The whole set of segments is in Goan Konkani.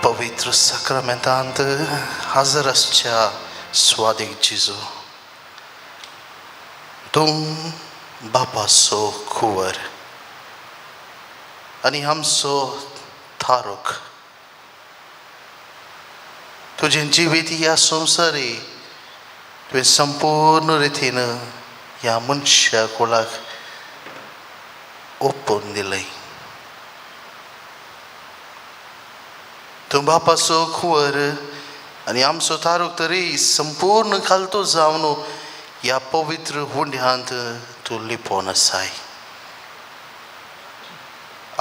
पवित्र साक्रामेंतांत हजर आसच्या स्वादीक जेजू, तूं बापाचो कुंवर आनी आमचो थारोक, तुजें जिवीत ह्या संवसारी तुवें संपूर्ण रितीन ह्या मनशा कुळाक ओपून दिलें। तूं बापाचो कुंवर आनी आमचो तारूक तरी संपूर्ण खालतो जावन ह्या पवित्र हुंड्यांत तूं लिपोवन आसाय।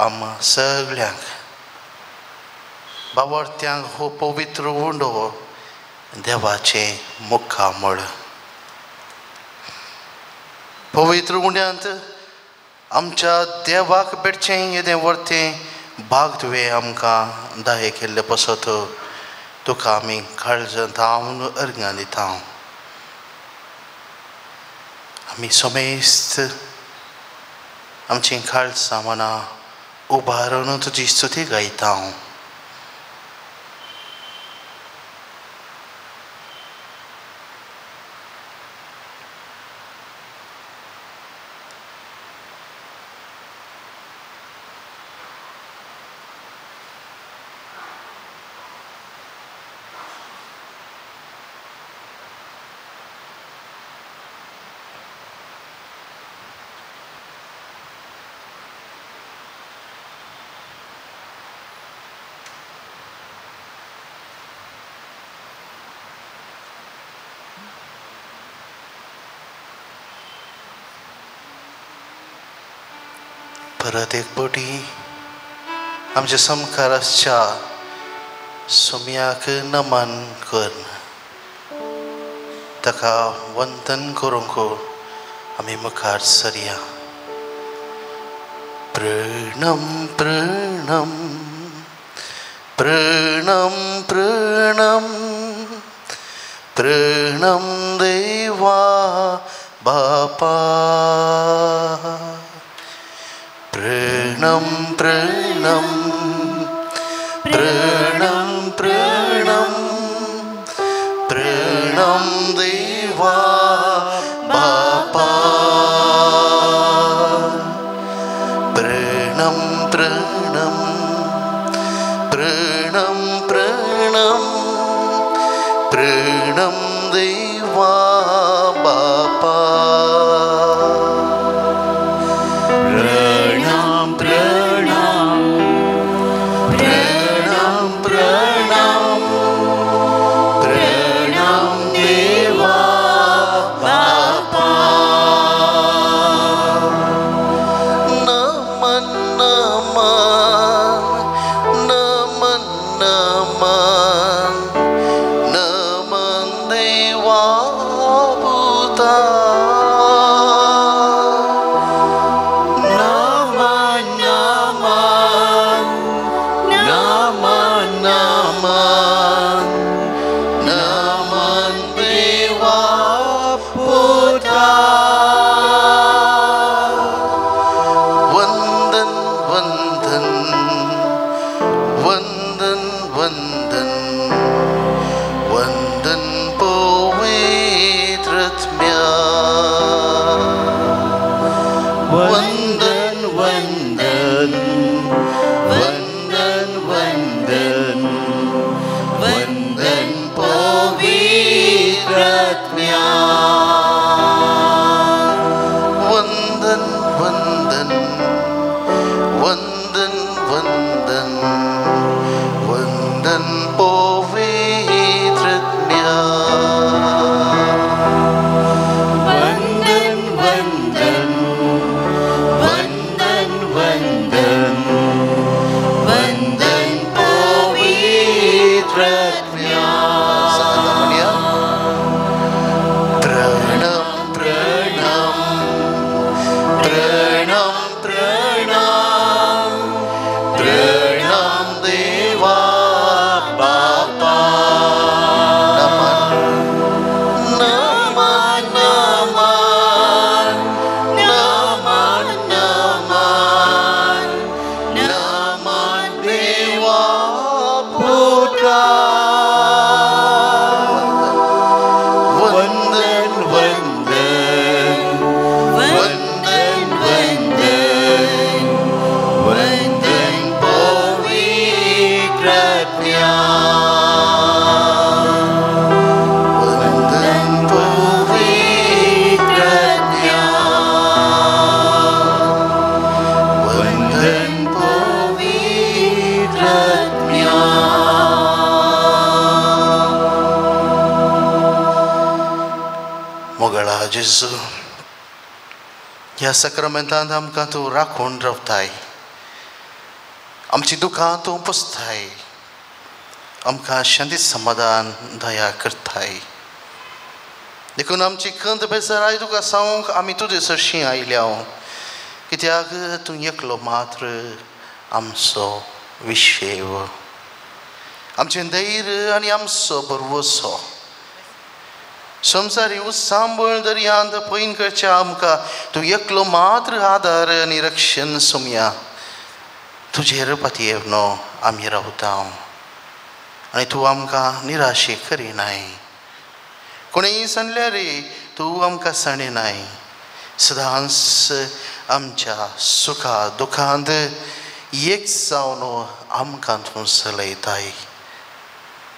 आमकां सगळ्यांक बावडत्यांक हो पवित्र हुंडो देवाचें मुखामळ। पवित्र हुंड्यांत आमच्या देवाक भेटचें येदें वर्तें भाग तुवें आमकां दाये केल्ले पसत तुका आमी काळजांत हांव अर्गां दिता। आमी समेस्त आमचीं काळजां मनां उबारून तुजी स्तुती गायता। परत एक पटी आमच्या सामकार आसच्या सोम्याक नमन कर, ताका वंदन करूंक आमी मुखार सरया। प्रणम प्रणम प्रणम प्रणम प्रणम देवा बापा, प्रणम प्रणम प्रणम प्रणम प्रणम देवा बापा, प्रणम प्रणम प्रणम प्रणम प्रणम देवा बापा। वंदन वंदन वंदन वंदन पवित्रज्ञा वंदन पवित्रज्ञा वंदन पवित्रज्ञा. मोगळा जेजू, ह्या सक्रमेंतांत आमकां तूं राखून रावताय, आमची दुखां तूं पुसताय, आमकां शांती समाधान दया करताय. देखून आमची खंत बेजाराय तुका सांगूंक आमी तुजे सरशीं आयल्या, कित्याक तूं एकलो मात्र आमचो विशेव, आमचें धैर्य आनी आमचो भरवसो. संवसारी सांबळ दर्यांत पयन करच्या आमकां तूं एकलो मात्र आदार आनी रक्षण सोमया. तुजेर पातयेवन आमी रावता आनी तूं आमकां निराशे करिनाय. कोणेय सांगल्यार तूं आमकां सांडिनाय. सदांच आमच्या सुखा दुखांत एक जावन आमकां तूं चलयताय.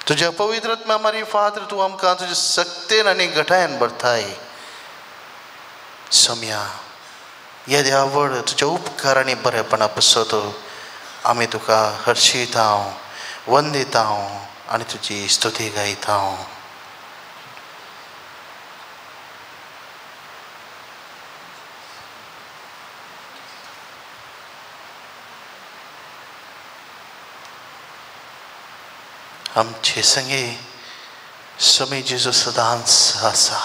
तुज्या पवित्र आत्म्या मारिफात तूं आमकां तुज्या सक्तेन आनी घटायन भरताय. सोम्या, येद्या व्हड तुज्या उपकार आनी बरेपणा पसत आमी तुका हर्शीता, वंदिता आनी तुजी स्तुती गायता. आमचे संगे स्वामी जेजू सदांच आसा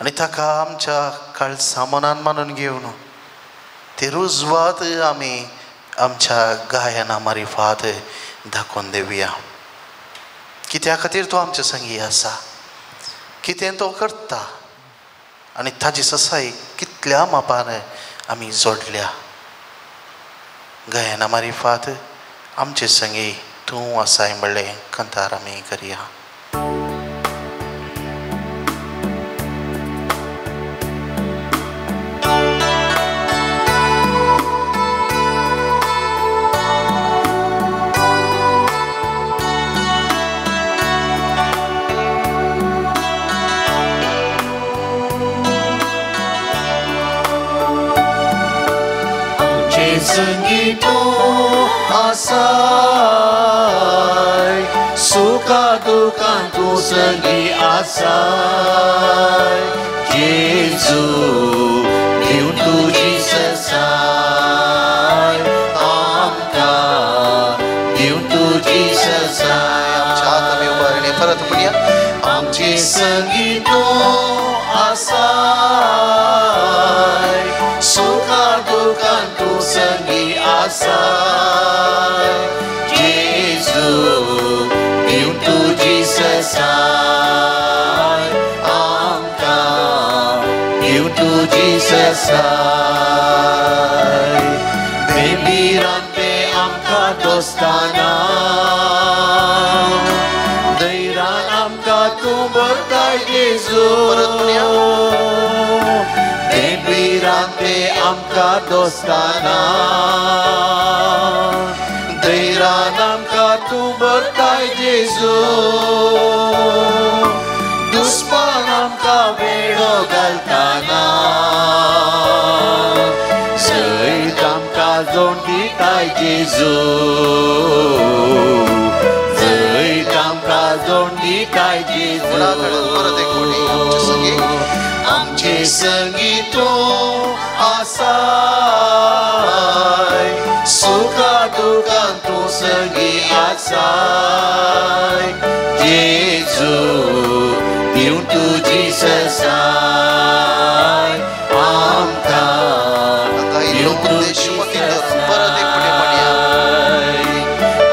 आनी ताका आमच्या काळजा मनान मानून घेवन ती रुजवात आमी आमच्या गायना मारिफात दाखोवन दिवया. कित्या खातीर तो आमच्या संगी आसा, कितें तो करता आनी ताजी ससाई कितल्या मापान आमी जोडल्या. गायना मारिफात आमचे संगी तूं आसाय म्हणलें कंतार आमी करया. आमचे संगी तूं आसाय, सुखा दुखां तूं संगी आसाय. जेजू दिवं तुजी ससाय आमकां, दिवं तुजी ससाय. आमच्या हात आमी उबारणे परत म्हणया. आमचे संगी तूं आसाय, सुखा दुखां तूं संगी आसाय. जेजू दिवं तुजी ससाय आमकां, दिवं तुजी ससाय. बेबीरान ते आमकां दोस्ताना, धैर्यान आमकां तूं भरताय जेजू. बेबीरान ते आमकां दोस्ताना, धैर्यान आमकां तूं भरताय जेजू. दुस्मान आमकां वेळो घालताना, जैत आमकां जोड दिताय जेजू, जैत आमकां जोड दिताय जेजू. परत एक फावटी आमचे संगी, आमचे संगी तूं आसाय, सुखा दुखां तूं संगी आसाय. जेजू दिवं तुजी ससाय आमकां, दिवं तुजी परत एक फावटी म्हणया. ससाय.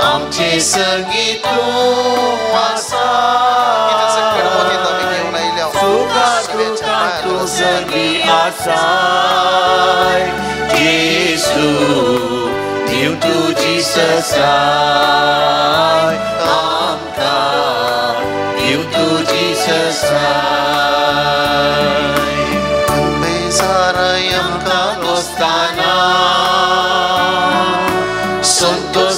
आमचे संगी तूं आसाय, सुखा दुखां तूं संगी आसाय. जेजू दिवं तुजी ससाय आमकां, दिवं तुजी ससाय. बेजाराय आमकां दोस्ताना, संतोष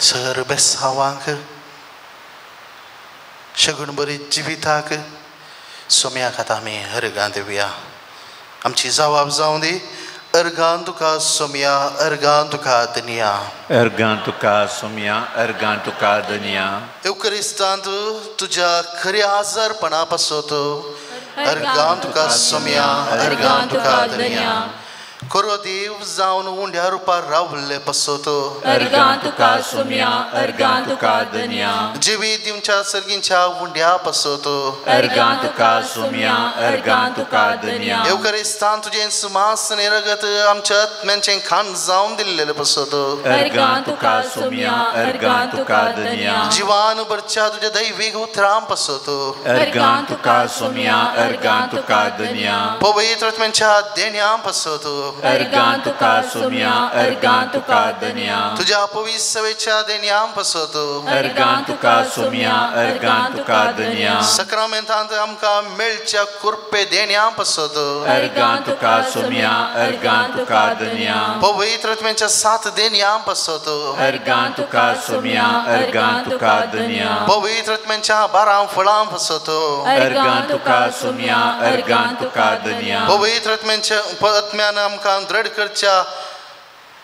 सर बेसावांक शगुण बरी जिविताक सोम्याक आतां आमी अर्गां दिवया. आमची जवाब जावं दी. अर्गां तुका सोम्या, अर्गां तुका दनिया. अर्गां तुका सोम्या, अर्गां तुका दनिया. येवक्रिस्तांत तुज्या खऱ्या आजारपणा पासत अर्गां तुका सोम्या, अर्गां तुका दनिया. खरो देव जावन उंड्या रुपार रावल्ले पासत अर्गां तुका सोम्या, अर्गां तुका दनिया. जिवीत दिवच्या सर्गींच्या उंड्या पासत अर्गां तुका सोम्या, अर्गां तुका दनिया. येवक्रिस्तान तुजें सुमास आनी रगत आमच्या आत्म्यांचें खाण जावन दिल्लें पासत अर्गां तुका सोम्या, अर्गां तुका दनिया. जिवान भरच्या तुज्या दैवीक उतरां पासत अर्गां तुका सोम्या, अर्गां तुका दनिया. पवित्र आत्म्यांच्या देण्यां पासत अर्गां तुका सोम्या, अर्गां तुका दनिया. तुज्या पवित्र सवेच्या देण्यां पासत अर्गां तुका सोम्या, अर्गां तुका दनिया. सक्रामेंतांत आमकां मेळच्या कृपे देण्यां पासत अर्गां तुका सोम्या, अर्गां तुका दनिया. पवित्र आत्म्यांच्या सात देण्यां पासत अर्गां तुका सोम्या, अर्गां तुका दनिया. पवित्र आत्म्यांच्या 12 फळां पासत अर्गां तुका सोम्या, अर्गां तुका दनिया. पवित्र आत्म्यांच्या आत्म्यान आमकां दृढ करच्या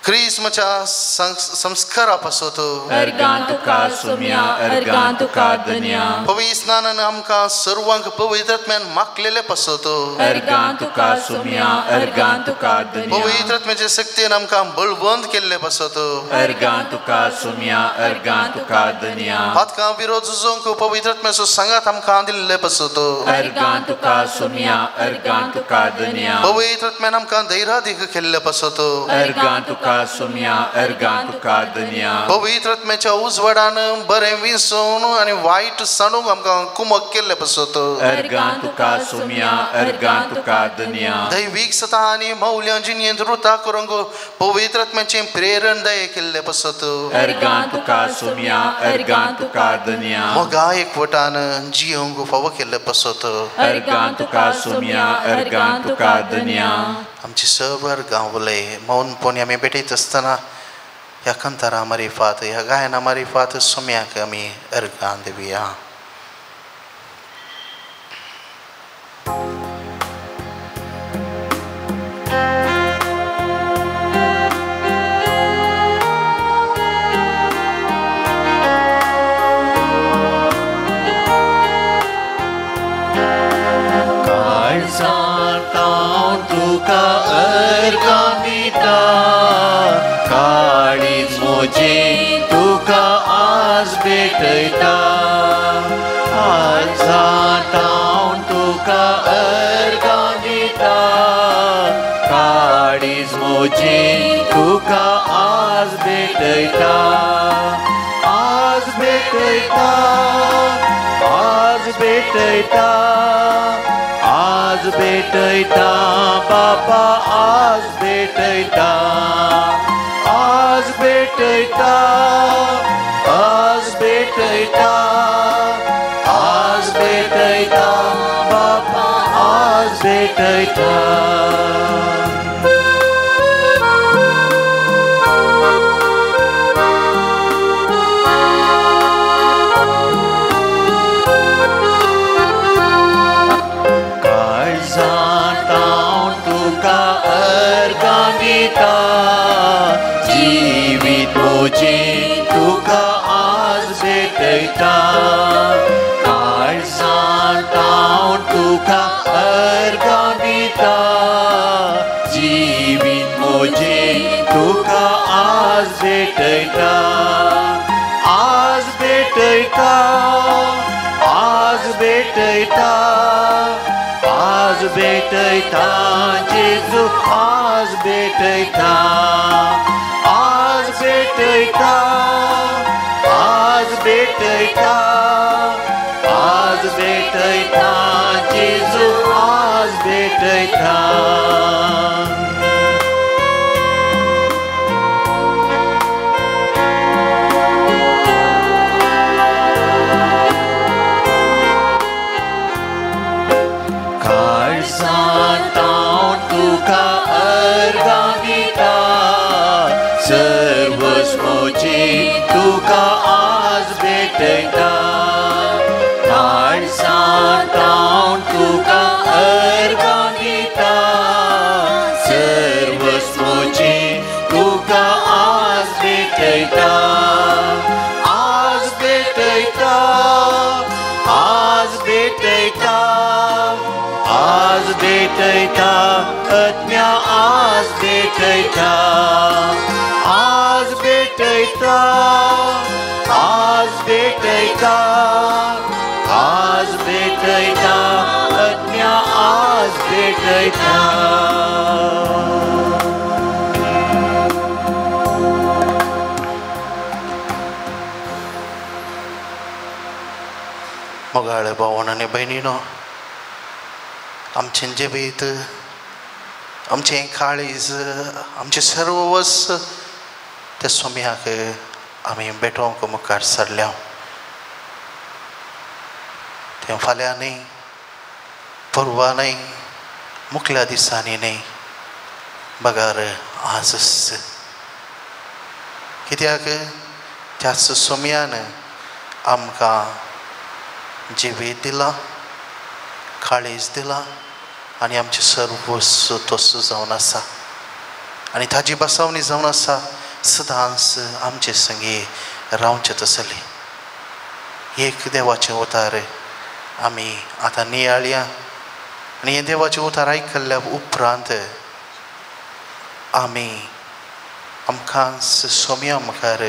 क्रिस्मच्या संस्कारा पासत अर्गां तुका सोम्या, अर्गां तुका दनिया. पवित्र स्नानान आमकां सर्वांक पवित्र आत्म्यान मागलेले पासत अर्गां तुका सोम्या, अर्गां तुका दनिया. पवित्र आत्म्याचे शक्तीन आमकां बळवंत केल्ले पासत अर्गां तुका सोम्या, अर्गां तुका दनिया. पातकां विरोध झुजोवंक पवित्र आत्म्याचो सांगात आमकां दिल्ले पासत अर्गां तुका सोम्या, अर्गां तुका दनिया. पवित्र आत्म्यान आमकां धैर्यादीक केल्ले पासत अर्गां तुका सोम्या, अर्गां तुका दनिया. पवित्र आत्म्याच्या उजवाडान बरें विसोवन आनी वायट सांडूंक आमकां कुमक केल्ले पासत अर्गां तुका सोम्या, अर्गां तुका दनिया. दैवीक सता आनी मौल्यां जिणेंत रुता करूंक पवित्र आत्म्याचें प्रेरण दये केल्ले पासत अर्गां तुका सोम्या, अर्गां तुका दनिया. मोगा एकवटान जियोंक फावो केल्ले पासत अर्गां तुका सोम्या, अर्गां तुका दनिया. आमची सर्व अर्गां उलय मौनपणी आमी भेटयत आसतना ह्या कांतारा मारिफात, ह्या गायना मारिफात सोम्याक आमी अर्गां दिवया. काळजांत हांव तुका अर्गां दिता, काळीज म्हजें तुका आज भेटयता. काळजांत हांव तुका अर्गां दिता, काळीज म्हजें तुका आज भेटयता. आज भेटयता, आज भेटयता, आज भेटयता बाबा, आज भेटयता. आज भेटयता, आज भेटयता, आज भेटयता बाबा, आज भेटयता. काळजांत हांव तुका अर्गां दिता, जिवीत म्हजें तुका आज भेटयता. काळजांत हांव तुका अर्गां दिता, जिवीत म्हजें तुका आज भेटयता. आज भेटयता, आज भेटयता, आज भेटयता जेजू, आज भेटयता. आज भेटयता, आज भेटयता, आज भेटयता जेजू, आज भेटयता. काळजांत हांव तुका अर्गां दिता, सर्वस्व म्हजें तुका भेटयता काळजांत तुका अर्गां दिता सर्वस्व म्हजें तुका आज भेटयता आज भेटयता आज भेटयता आज भेटयता आत्म्या आज भेटयता आज भेटयता आज भेटयता आज भेटयता आत्म्या आज भेटयता। मोगाळे भावन आनी भयणीनो, आमचें जिवीत, आमचें काळीज, आमचें सर्वस्व त्या सोम्याक आमी भेटोवंक मुखार सरल्या। तें फाल्यां न्हय, परवां न्हय, मुखल्या दिसांनी न्हय, बगर आजच। कित्याक त्याच सोम्यान आमकां जिवीत दिलां, काळीज दिलां आनी आमचें सर्वस्व तसो जावन आसा आनी ताजी बसावणी जावन आसा सदांच आमचे संगी रावचें तसलें। एक देवाचें उतार आमी आतां नियाळया आनी हें देवाचें उतार आयकल्ल्या उपरांत आमी आमकां सोम्या मुखार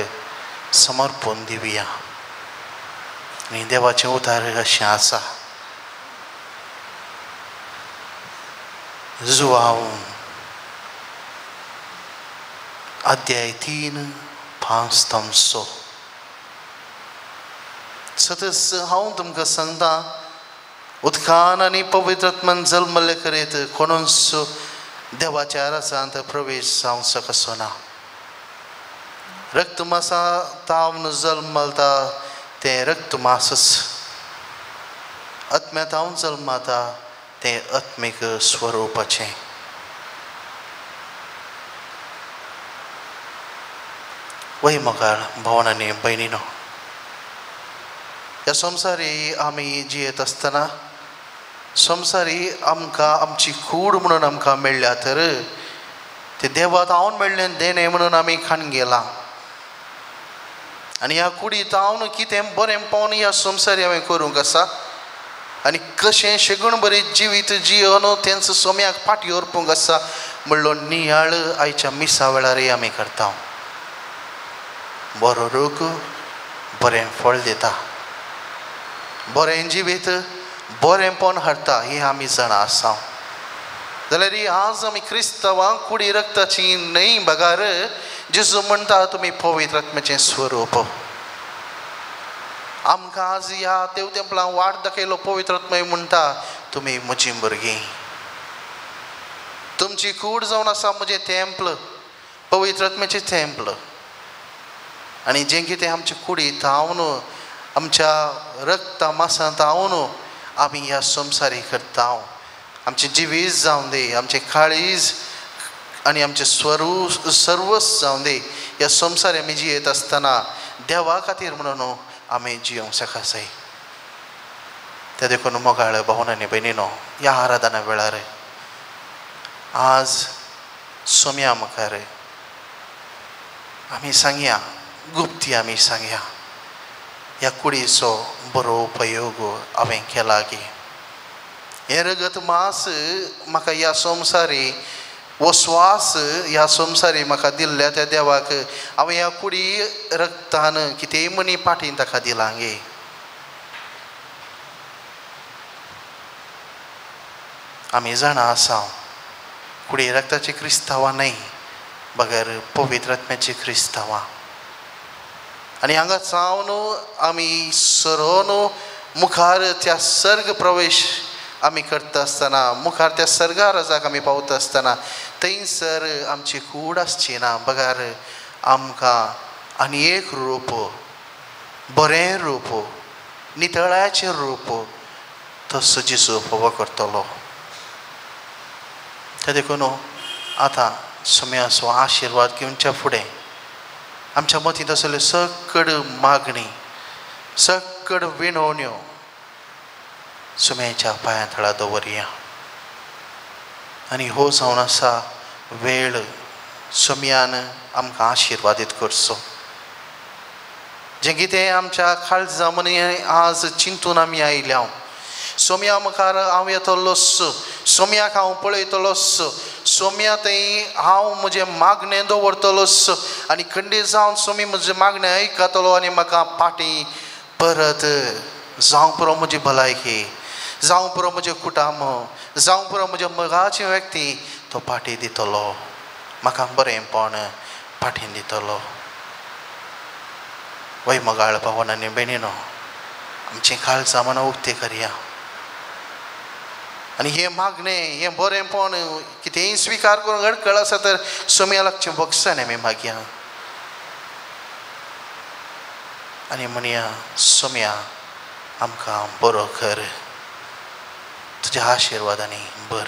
समर्पण दिवया। आनी देवाचें उतार अशें आसा, जुवांव अध्याय 3:5 6। सतस हांव तुमकां सांगता, उदकान आनी पवित्र आत्मान जल्मल्ले करीत कोणूच देवाच्या राजांत प्रवेश जावंक शकचो ना। रक्तमासा तावन जल्मलता तें रक्तमासच, आत्म्या तावन जल्मता तें आत्मीक स्वरुपाचें। वय मोगाळ भावन आनी भयणीनो, ह्या संवसारी आमी जियेत आसतना संवसारी आमकां आमची कूड म्हणून आमकां मेळ्ळ्या तर ते देवात हांव मेळ्ळें देणें म्हणून आमी खाण गेलां आनी ह्या कुडीत हांव कितें बरें पावन ह्या संवसारी हांवें करूंक आसा आनी कशें शेगूण बरें जिवीत जियोन तेंच सोम्याक फाटी व्हरपूंक आसा म्हणलो नियाळ आयच्या मिसा वेळारय आमी करता। बरो रूख बरें फळ दिता, बरें जिवीत बरेंपण हाडटा हें आमी जाणा आसा। जाल्यार आज आमी क्रिस्तांवां कुडी रक्ताची न्हय बगार जेजू म्हणटा तुमी पवित्र आत्म्याचें स्वरूप। आमकां आज ह्या देव तेंपलां वाट दाखयलो पवित्र आत्मय म्हणटा तुमी म्हजीं भुरगीं, तुमची कूड जावन आसा म्हजें तेंपल, पवित्र आत्म्याचें तेंपल। आनी जें कितें आमचे कुडीत हांव आमच्या रक्ता मासांत हांव आमी ह्या संवसारी करता, आमचें जिवीत जावं दी, आमचें काळीज आनी आमचें स्वरूप सर्वस्व जावं दी, ह्या संवसारी आमी जियेत आसतना देवा खातीर म्हणून आमी जियोंक शकता जाय। ते देखून मोगाळ भावन आनी भयणीनो, ह्या आराधना वेळार आज सोम्या मुखार आमी सांगया, गुप्ती आमी सांगया, ह्या कुडीचो बरो उपयोग हांवें केला की हें रगत मास म्हाका ह्या संवसारी हो स्वास ह्या संवसारी म्हाका दिल्ल्या त्या देवाक हांवें ह्या कुडी रक्तान कितेंय मनी पाटीन ताका दिलां गे। आमी जाणा आसा कुडी रक्ताची क्रिस्तांवां न्हय बगर पवित्र आत्म्याची क्रिस्तांवां। आनी हांगा जावन आमी सरोन मुखार त्या सर्ग प्रवेश आमी करता आसतना, मुखार त्या सर्गा रजाक आमी पावता आसतना थंयसर आमची कूड आसची ना बगर आमकां आनी एक रूप, बरें रूप, नितळाचें रूप तसो जेजू फावो करतलो। ते देखून आतां सोम्याचो आशिर्वाद घेवच्या फुडें आमच्या मतींत आसलें सकड मागणी सकड विणवण्यो सुम्याच्या पांयां थळा दवरया. आनी हो जावन आसा वेळ सुम्यान आमकां आशिर्वादीत करचो. जें कितें आमच्या काळजा मनी आज चिंतून आमी आयल्या, सोम्या मुखार हांव येतलोच, सोम्याक हांव पळयतलोच, सोम्या थंय हांव म्हजें मागणें दवरतलोच आनी खंडीत जावन सोमी म्हजें मागणें आयकतलो आनी म्हाका पाटी परत जावं पुरो म्हजी भलायकी, जावं पुरो म्हजें कुटुंब, जावं पुरो म्हज्या मोगाची व्यक्ती तो पाटी दितलो, म्हाका बरेंपण पाटी दितलो. वय मोगाळ भावन आनी भयणीनो, आमचें काळजां मनां उक्तें करया आनी हें मागणें, हें बरेंपण कितेंय स्विकार करूंक अडखळ आसा तर सोम्या लागचें भोगसणें आमी मागया आनी म्हणया, सोम्या आमकां बरो कर, तुज्या आशिर्वादांनी बर.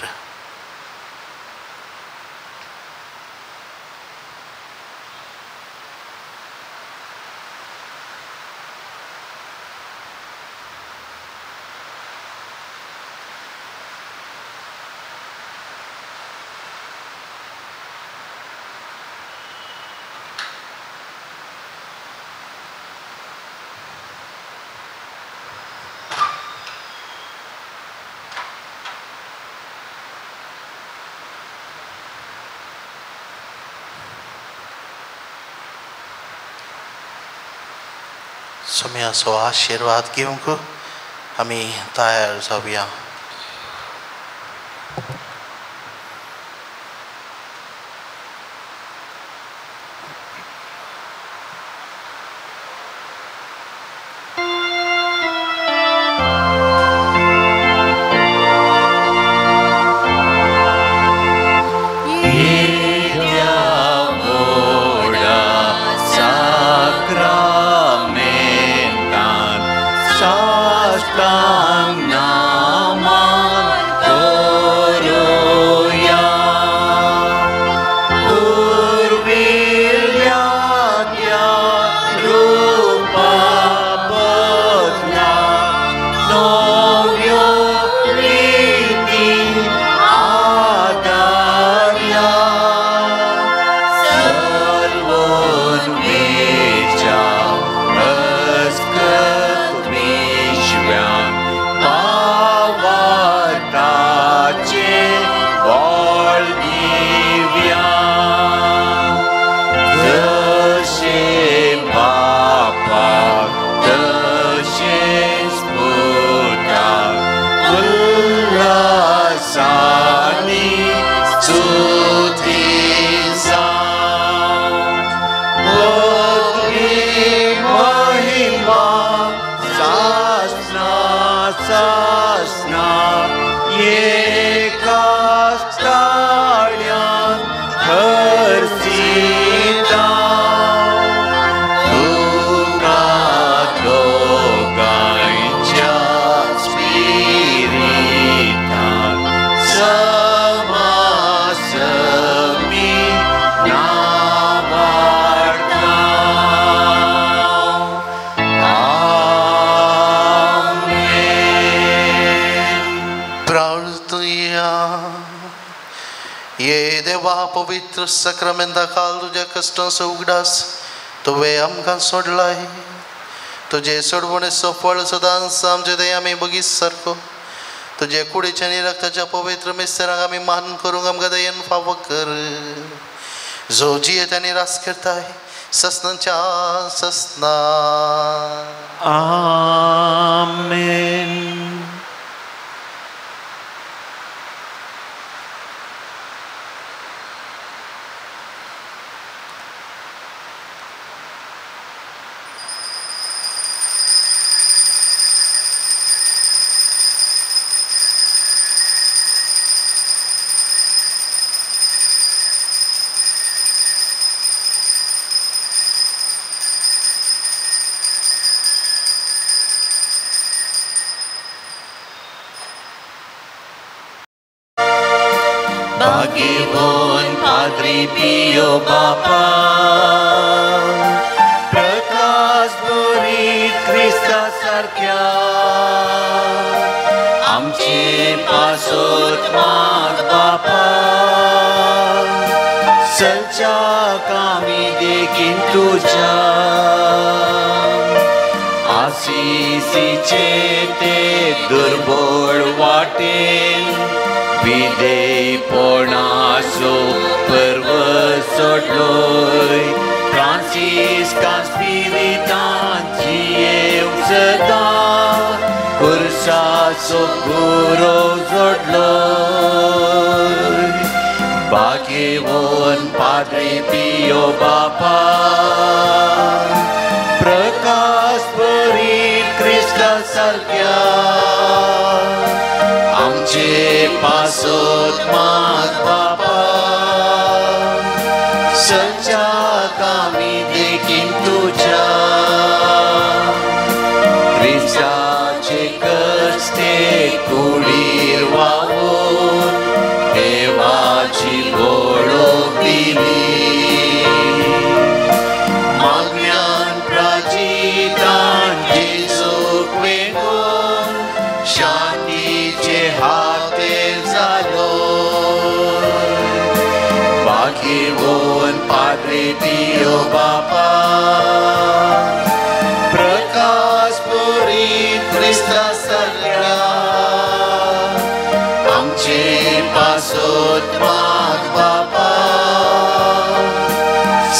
सोम्याचो आशिर्वाद घेवंक आमी तयार जावया. पवित्र सक्रमेंता काल तुज्या कश्टांचो उगडास तुवें आमकां सोडलाय, तुजे सोडवणेचो फळ सदांच आमचे दया आमी बगीच सारको तुजे कुडीच्या आनी रक्ताच्या पवित्र मिस्तरांक आमी मान करूंक आमकां दयेन फावो कर, जो जियेत आनी रास करताय ससनाच्या ससना. आमेन. Pio Bapa, प्रकाश भरीत क्रिस्ता सारक्या आमचे पासत माग बापा चलच्याक आमी देखीन तुज्या आसिसीचे ते दुर्बळ वाटेन विधेयपणाचो पर्व सोडलोय फ्रांसिस्कान स्पिरितान जियेवंक सदां खुर्साचो गुरो जोडलोय भाग्यवान पाद्रे पियो बापा प्रकाश भरीत क्रिस्ता सारक्या आमचे पासत माग बापा चलच्याक आमी देखीन तुज्या क्रिस्ताचे कश्टे कुडीर वावून देवाची वळख दिली मागण्यान प्राजितान जेजूक वेंगोवन शांतीचे हाते जालो भाग्यवान पाद्रे पियो बापा प्रकाश भरीत क्रिस्ता सारक्या आमचे पासत माग बापा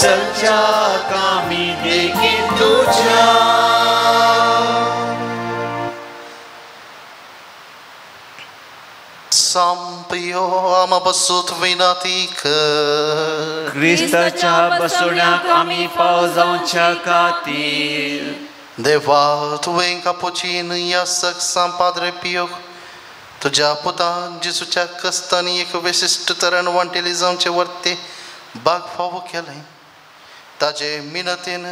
चलच्याक आमी देखीन तुज्या. सांपियो आमा बसूत विनती कर क्रिस्ताच्या बसवण्याक आमी फाव जावच्या खातीर. देवा तुवें कापुचीन यासक सांग पाद्रे पियो तुज्या पुतान जेजूच्या कस्तांनी एक विशिश्ट तरण वांटेली जावचे वर्ते बाग फावो केलें ताजे मिनतीन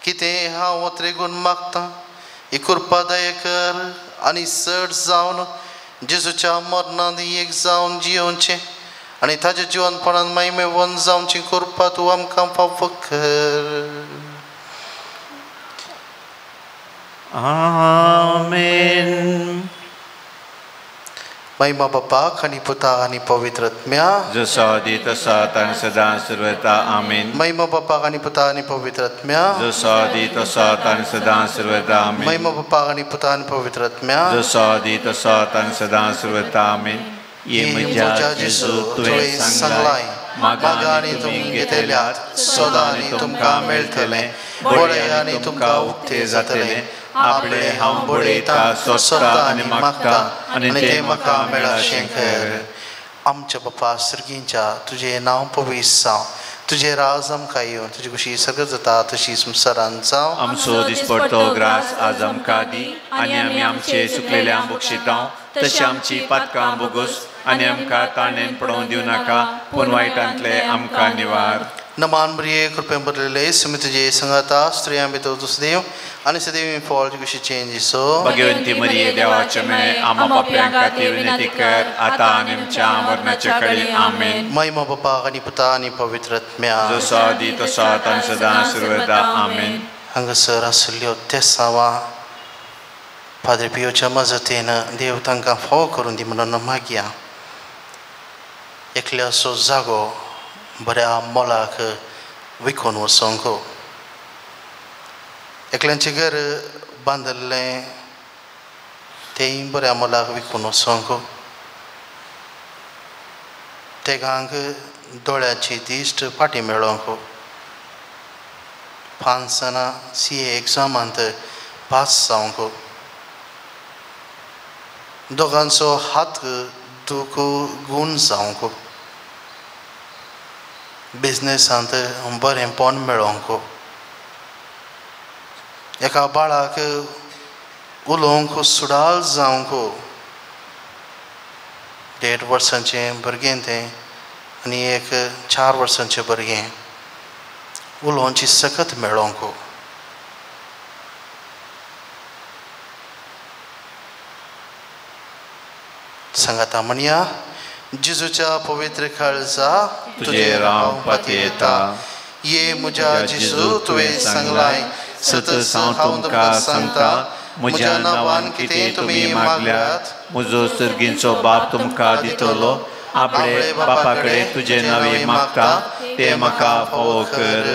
कितें हांव त्रेगून मागतां ही कृपा दया कर आनी चड जावन जेजूच्या मरणान एक जावन जियोवचें आनी ताज्या जिवनपणान मायमेवन जावची कृपा तूं आमकां फावो कर. आमेन. महिमा बापाक आनी पुता आनी पवित्र आत्म्या जसो आदी तसो आतां आनी सदां सर्वथा. आमेन. महिमा बापाक आनी पुता आनी पवित्र आत्म्या जसो आदी तसो आतां आनी सदां सर्वथा. आमेन. महिमा बापाक आनी पुता आनी पवित्र आत्म्या जसो आदी तसो आतां आनी सदां सर्वथा. आमेन. ये म्हज्या जेजू तुवें सांगलाय मागा आनी तुमी घेतल्यात सदां आनी तुमकां मेळटलें बळें आनी तुमकां उक्तें जातलें आपले हांव बडयता सोदता आनी मागता आनी तें म्हाका मेळाशें कर. आमच्या बापा सर्गींच्या तुजें नांव पवित्र जावं तुजें राज आमकां येवं तुजी खुशी सगळं जाता तशी संवसारांत जावं. आमचो दिसपडतो ग्रास आज आमकां दी आनी आमी आमचे चुकलेले बक्षितां तशी आमची पातकां बोगोस आनी आमकां ताणेन पडोवंक दिवं नाका पूण वायटांतले आमकां निवार. नमान प्रिये कृपेन भरलेले सुमी तुजे संगाता स्त्रियां भितर तूं सदैव आनी सदैव फळ कुशीचें जेजू. भगवंती मरिये देवाचे मेळे आमा पापयां खातीर विनंती कर आतां आनी आमच्या मरणाच्या कडेन. आमेन. महिमा बापाक आनी पुता आनी पवित्र आत्म्या जसो आदी तसो आतां आनी सदां सर्वदा. आमेन. हांगासर आशिल्ल्यो ते सावा पाद्रे पियोच्या मजतीन देव तांकां फावो करून दी म्हणून मागया. एकल्याचो जागो बऱ्या मोलाक विकून वचोंक एकल्यांचें घर बांदिल्लें तेंय बऱ्या मोलाक विकून वचोंक तेगांक दोळ्याची दिश्ट फाटीं मेळोंक 5 जाणां CA एग्जामांत पास जावंक दोगांचो हात दूख गूण जावंक बिजनेसांत बरेंपण मेळोंक एका बाळाक उलोवंक सुडाल जावंक 1.5 वर्सांचें भुरगें तें आनी एक 4 वर्सांचें भुरगें उलोवची सकत मेळोंक सांगाता म्हणया जेजूच्या पवित्र काळजा तुजेर हांव पातयेता. ये म्हज्या जेजू तुवें सांगलाय सतत हांव तुमकां सांगता, म्हज्या नांवान कितें तुमी मागल्यात म्हजो सर्गींचो बाप तुमकां दितलो. आपले बापा कडेन तुजे नांवे मागता तें म्हाका फावो कर.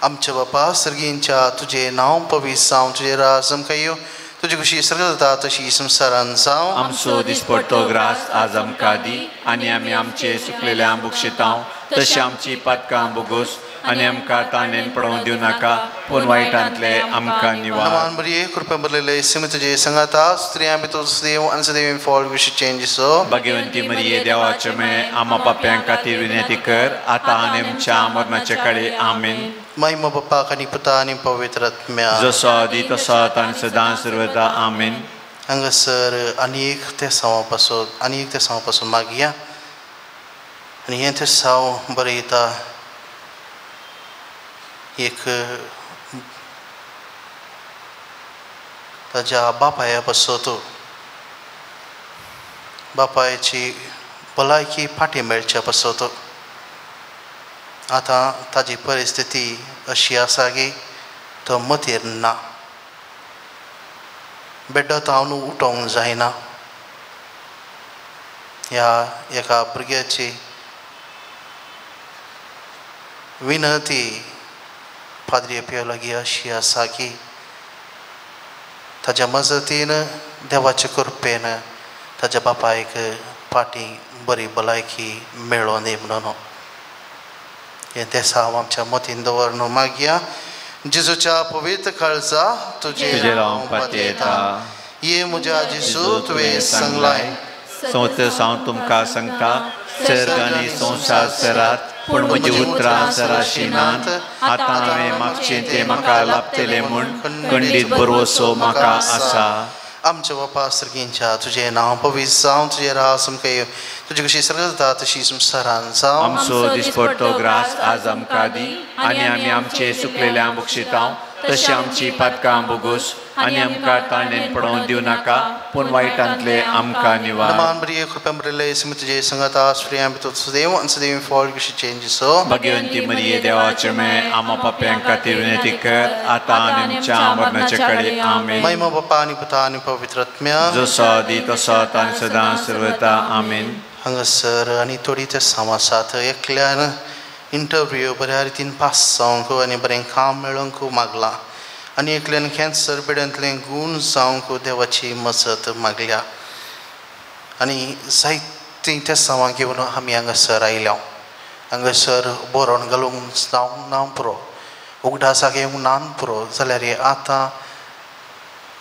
आमच्या बापा सर्गींच्या, तुजें नांव पवित्र जावं, तुजें राज आमकां येवं, तुजी खुशी सर्गांत जाता तशी संवसारांत जावं. आमचो दिसपट्टो ग्रास आज आमकां दी आनी आमी आमचे सुकलेल्या बुक्षितांव तशें आमची पातकां बोगोस आनी आमकां ताणेन पडोवंक दिवं नाका, पूण वायटांतले आमकां निवार. नमान बरी कृपा भरलेले सिम तुजे संगाता, स्त्रियां भितर देव आनी सदैव फळ विशीचें जेजू. भाग्यवंती मरिये देवाचे मे आमा पाप्यां खातीर विनंती कर, आतां आनी आमच्या मरणाचे कडेन. आमेन. महिमा बापाक आनी पुता आनी पवित्र आत्म्या, जसो आदी तसो आतां आनी सदां सर्वदा. आमेन. हांगासर आनी एक तेसांवा पासून आनी एक तेसांवा पासून मागया आनी हें तेसांव बरयता एक ताज्या बापाया पासत, बापायची भलायकी फाटीं मेळच्या पासत. आतां ताजी परिस्थिती अशी आसा की तो मतीर ना, बेड्डो तावन उठोवंक जायना. ह्या एका भुरग्याची विनंती पाद्री पियो लागीं अशी आसा की ताज्या मजतीन देवाचे कृपेन ताज्या बापायक फाटीं बरी भलायकी मेळोन दी म्हणून हें तेसांव आमच्या मतीन दवरून मागया. जेजूच्या पवित्र काळजा तुजेर हांव पातयेता. ये म्हज्या जेजू, तुवें सांगलाय, संवत हांव तुमकां सांगता, सर्ग आनी संवसार सरात, पूण म्हजी उतरां सराशी नात. आतां हांवें मागचें तें म्हाका लाभतलें म्हूण खंडीत भरवसो म्हाका आसा. आमच्या बापा सर्गींच्या, तुजें नांव पवित्र जावं, तुजें राज आमकां येवं, तुजी कशी सर्गांत जाता तशी संवसारांत जावं. आमचो दिसपट्टो ग्रास आज आमकां दी आनी आमी आमचे सुकलेल्या बक्षितांव तशें आमची पातकां बोगोस आनी आमकां ताणेन पडोवंक दिवं नाका, पूण वायटांतले आमकां निवार. नमान बरी कृपा भरिल्ले सिम तुजे संगाता, स्त्रियां भितर सदैव आनी सदैव फळ विशीचें जेजू. भाग्यवंती मरिये देवाचे मे आमा पाप्यां खातीर विनंती कर, आतां आनी आमच्या मरणाचे कडेन. आमेन. महिमा बापा आनी पुता आनी पवित्र आत्म्या, जसो आदी तसो आतां आनी सदां सर्वदा. आमेन. हांगासर आनी थोडी तेसांव आसात. एकल्यान इंटरव्यू बऱ्या रितीन पास जावंक आनी बरें काम मेळोवंक मागलां आनी एकल्यान कॅन्सर पिड्यांतलें गूण जावंक देवाची मजत मागल्या आनी जायतीं तेसांवां घेवन आमी हांगासर आयल्या. हांगासर बरोवन घालूंक जावंक ना पुरो, उगडासाक येवंक ना पुरो, जाल्यार आतां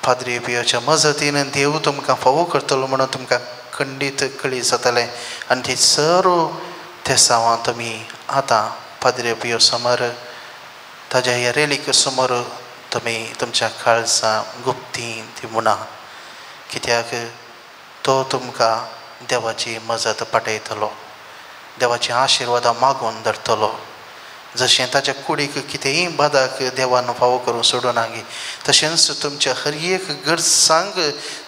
पाद्री पियोच्या मजतीन देव तुमकां फावो करतलो म्हणून तुमकां खंडीत कळी जातलें आनी ती सर्व तेसांवां तुमी आतां पाद्री पियो समोर ताज्या ह्या रेलीक समोर तुमी तुमच्या काळजां गुप्तीं ती म्हणा, कित्याक तो तुमकां देवाची मजत पाठयतलो, देवाची आशिर्वादां मागून धरतलो. जशें ताच्या कुडीक कितेंय बादाक देवान फावो करून सोडूं नागी, तशेंच तुमच्या हर एक गरजांक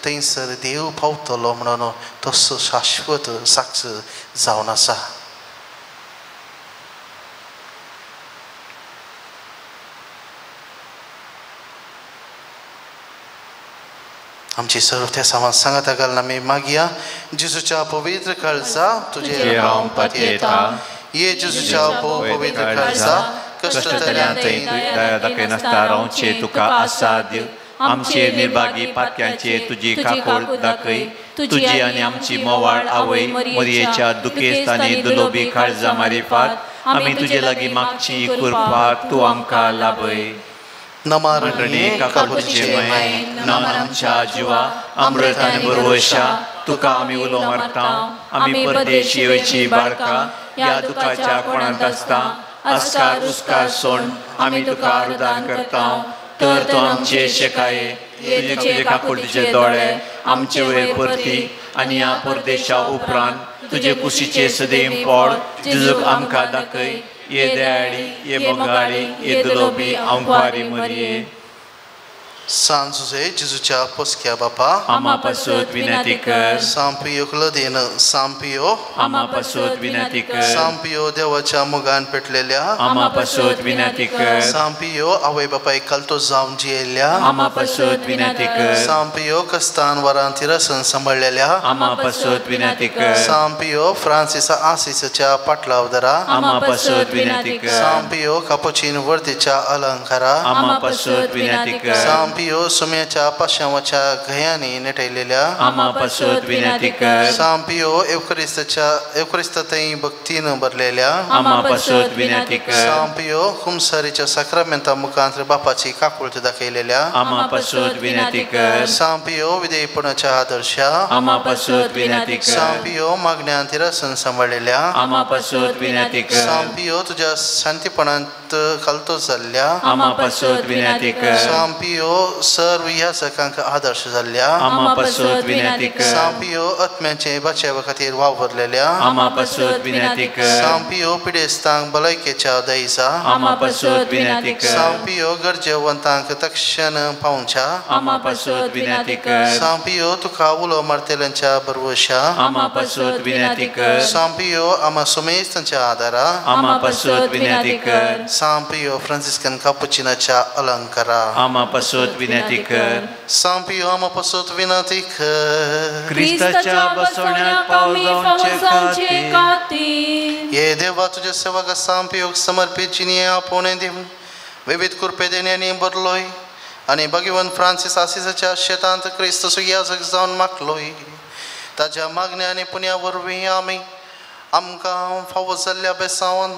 थंयसर देव पावतलो म्हणून तसो शाश्वत साक्ष जावन आसा. आमची सर्व तेसांवां सांगाता घालून आमी मागया. जेजूच्या पवित्र काळजा तुजेर हांव पातयेता. ये जेजूच्या पवित्र काळजा, कश्टतल्या दया दाखयनासतना रावचें तुका आसाद्य. आमचे निर्भागी पातक्यांचे तुजी काकूळ दाखय. तुजी आनी आमची मोवाळ आवय मरियेच्या दुखेस्त आनी दुलोबी काळजा मारिफात आमी तुजे लागीं मागची कृपा तूं आमकां लाभय. नमारणे काकुळचे माये, नान आमच्या जिवा अमृत आनी बरवशा तुका आमी उलो मारता. आमी परदेशी येवची बाळका ह्या दुखाच्या कोणांत आसता आस्कार उस्कार सोड आमी तुका रुदान करता. तर तूं आमचे शेकाये तुजे तुजे काकुळतीचे दोळे आमचे वयर परती आनी ह्या परदेशा उपरांत तुजे कुशीचे सदैव पोड जेजूक आमकां दाखय. ये दयाळी, ये मोगाळी, ये दुलोबी आंकवारी मरिये. सान जुजे जेजूच्या पोसक्या बापा आमा पासत विनंती कर। सांपियो क्लदीन सांपियो आमा पासत विनंती कर। सांपियो देवाच्या मोगान पेटलेल्या आमा पासत विनंती कर। सांपियो आवय बापायक कलतो जावन जियेल्ल्या आमा पासत विनंती कर। सांपियो कस्तान वरान तिरसन सांबाळलेल्या आमा पासत विनंती कर। सांपियो फ्रांसिसा आसिसच्या पाटलावदरा आमा पासत विनंती कर। सांपियो कापुचीन वर्दीच्या अलंकारा आमा पासत विनंती कर। सांपियो सुम्याच्या पाशावाच्या घयांनी नेटयलेल्या आमा पासत विनंती कर। सांपियो एवक्रिस्तातय भक्तीन भरलेल्या आमा पासत विनंती कर। सांपियो कुमसारीच्या साक्रामेंता मुखांत बापाची काकुळट दाखयलेल्या आमा पासत विनंती कर। सांपियो विधेयपणाच्या आदर्शा आमा पासत विनंती कर। सांपियो मागण्यान तिरसन सांबाळलेल्या आमा पासत विनंती कर। सांपियो तुझ्या शांतीपणांत खालतो जाल्ल्या आमा पासत विनंती कर। सांपियो सर्व याचकांक आदर्श जाल्ल्या आमा पासत विनंती कर। सांपियो आत्म्याचे बचावा खातीर वावरलेल्या आमा पासत विनंती कर। सांपियो पिडेस्तांक भलायकेच्या दयेचा आमा पासत विनंती कर। सांपियो गरजेवंतांक तक्षण पावच्या आमा पासत विनंती कर। सांपियो तुका उलो मारतेल्यांच्या बरवशा आमा पासत विनंती कर। सांपियो आमा सुमेस्तांच्या आदारा आमा पासत विनंती कर। सांपियो फ्रांसिस्कन कापुचिनाच्या अलंकारा आमा पासत विनंती कर। सांपियो आमा पासत विनंती कर। क्रिस्ताच्या बसवण्याक पाव जावचे खातीर ये देवा तुझ्या सेवका सांपियोक समर्पित जिने आपोवणें दिवन विविध कृपे देण्यांनी भरलोय आनी भगवान फ्रांसीस आसिसाच्या शेतांत क्रिस्त सुयाजक जावन मागलोय ताज्या मागण्या आनी पुण्या वरवीं आमी आमकां फावो जाल्ल्या बेसावन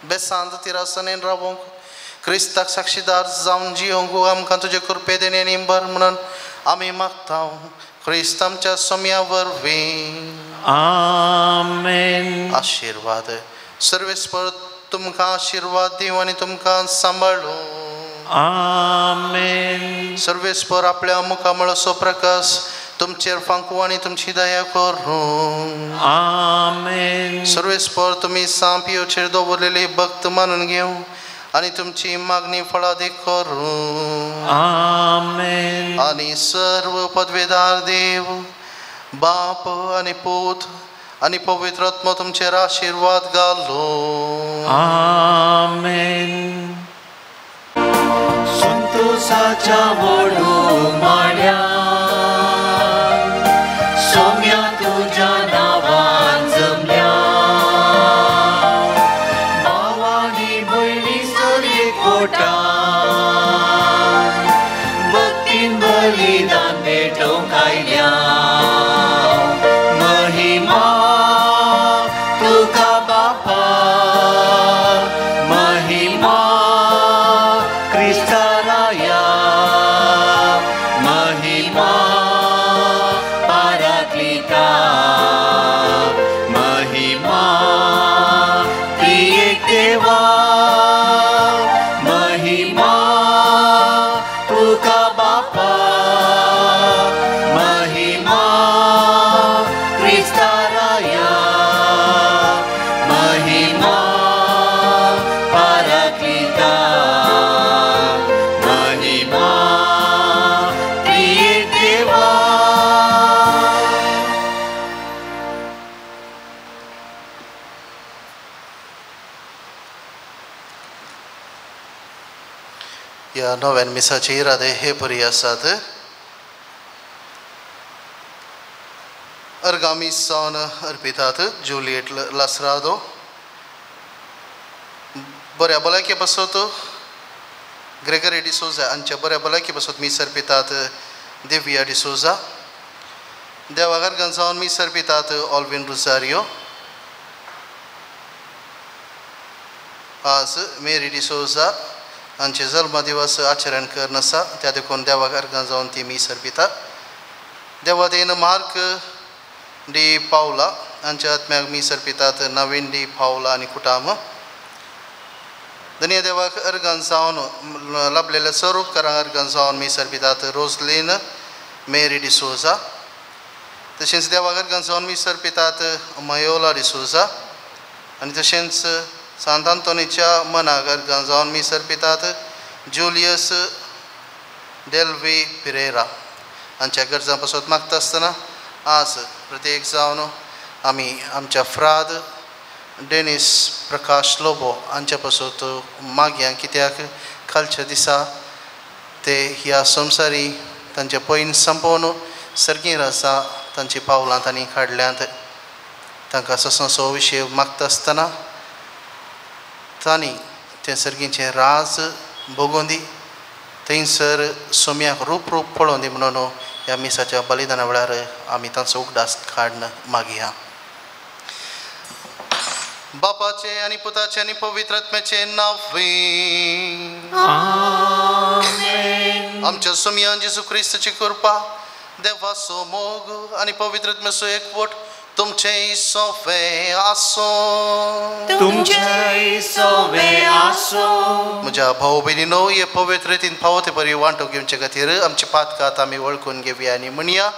बेसांत तिरासनेन रावोंक क्रिस्ताक साक्षीदार जावन जियोंक आमकां तुजे कृपे देण्यांनी भर म्हणून आमी मागता क्रिस्त आमच्या सोम्या वरवीं आमेन। आशिर्वाद सर्वेस्पर तुमकां आशिर्वाद दिवं आनी तुमकां सांबाळूं आमेन। सर्वेस्पर आपल्या मुखामळाचो प्रकाश तुमचेर फांकू आनी तुमची दया करूं आमेन। सर्वेस्पर तुमी सांपियोचेर दवरलेली भक्त मानून घेवं आनी तुमची मागणी फळादीक करूं आमेन। आनी सर्व पदवेदार देव बाप आनी पूत आनी पवित्र आत्मो तुमचेर आशिर्वाद घालूं आमेन। संतोषाच्या वडू माळ्या सोम्या तुझ्या नावान जमल्या भावानी भयणी सरी कोटा भक्तीन बलिदान भेटोवंक आयल्या महिमा तुका बापा महिमा क्रिस्ताराया महिमा पाराक्लिता महिमा त्रिएक देवा महिमा तुका बापा महिमा क्रिस्ताराया महिमा पाराक्लिता महिमा त्रिएक देवा। ह्या नव्यान मिसाचे इरादे हे परी आसात। अर्गामी सावन अर्पितात जुलियट लासरादो बऱ्या भलायके पासत ग्रेगरी डिसोजा हांच्या बऱ्या भलायके पासत मीस अर्पितात देविया डिसोजा देवाघर जावन मीस अर्पितात ऑल्विन रुजारियो आज मेरी डिसोजा हांचे जल्मदिवस आचरण करून आसा त्या देखून देवाक अर्गां जावन ती मीस अर्पिता। देवादेन मार्क डी पावला हांच्या आत्म्याक मीस अर्पितात नवीन डी पावला आनी कुटाम धन्य देवाक अर्गां जावन लाभलेल्या सरोपकारांक अर्गां जावन मीस अर्पितात रोजलीन मेरी डिसोजा तशेंच देवाक अर्गां जावन मीस अर्पितात मयोला डिसोजा आनी तशेंच सांत आंतोनीच्या मनाक अर्गां जावन मीस अर्पितात जुलियस डेल्वी पिरेरा हांच्या गरजां पासत मागता आसतना आज प्रत्येक जावन आमी आमच्या फ्राद डेनीस प्रकाश लोबो हांच्या पासत मागया, कित्याक कालच्या दिसा ते ह्या संवसारी तांचे पयन संपोवन सर्गीं राजा तांची पावलां तांणी काडल्यांत। तांकां ससंसो विशय मागता आसतना तांणी तें सर्गींचें राज भोगोवन दी, थंयसर सोम्याक रूप रूप पळोवन दी म्हणून ह्या मिसाच्या बलिदाना वेळार आमी तांचो उगडास काडून मागया। बापाचे आनी पुताचे आनी पवित्र आत्म्याचे नांवे आमेन। आमच्या सोम्यान जेजू क्रिस्ताची कृपा, देवाचो मोग आनी पवित्र आत्म्याचो एकवट तुमचे सोवे आसो, तुमचे सोवे आसो। म्हज्या भाव भयणीनो, हे पवित्र रितीन फावो ते बरी वांटो घेवचे खातीर आमची पातकात आमी वळखून घेवया आनी म्हणया,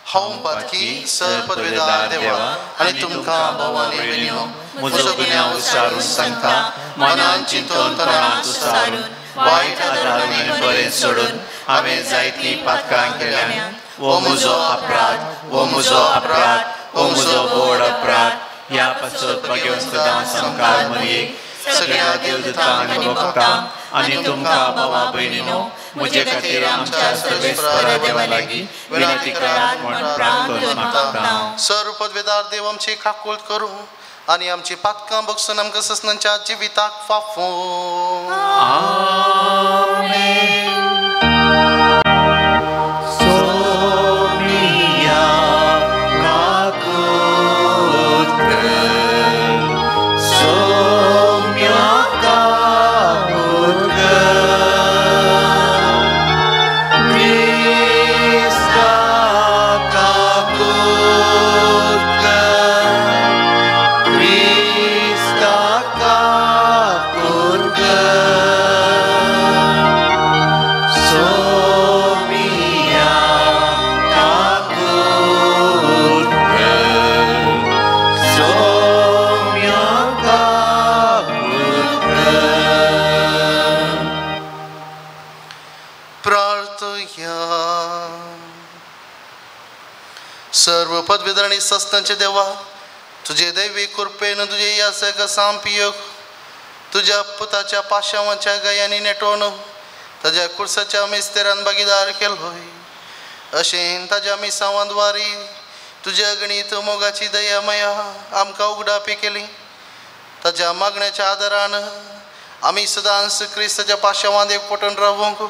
हांव पातकी सर पदवेदार देवा आनी तुमकां भाव आनी भयणीनो म्हजो गुन्यांव विचारून सांगता, मनान चिंतून तणांत उसारून वायट आदारून आनी बरें सोडून हांवें जायतीं पातकां केल्यां। हो म्हजो अपराध, हो म्हजो अपराध, हो म्हजो व्हड अपराध। ह्या पासत भाग्यवंत सदां सामकार मरयेक सगळ्या देवदूतांक आनी भक्तांक आनी तुमकां भावा भयणीनो म्हजे खातीर आमच्या सर्वेस्परा देवा लागीं विनंती करात म्हूण प्रार्थना मागता। सर्व पदवेदार देव आमची काकूळ करूं आनी आमची पातकां बगसून आमकां ससनांच्या जिविताक फाफो। आमेन। सोमिया काकूत कर, सोम्या काकूत कर, क्रिस्ता काकूत कर, क्रिस्ता काकूत कर, सोमिया काकूत कर, सोम्या काकूत कर। प्रार्थया। सर्व पदवीधर आनी सस्नांचे देवा, तुजे दैवी कृपेन तुजे यासक सामपियोग तुज्या पुताच्या पाशावांच्या गयांनी नेटोवन ताज्या कुर्साच्या मिस्तेरान भागीदार केलोय, अशें ताज्या मिसावांद्वारी तुज्या गणीत मोगाची दया मया आमकां उगडापी केली। ताज्या मागण्याच्या आदारान आमी सदांच क्रिस्ताच्या पाशावांत एकपटून रावूंक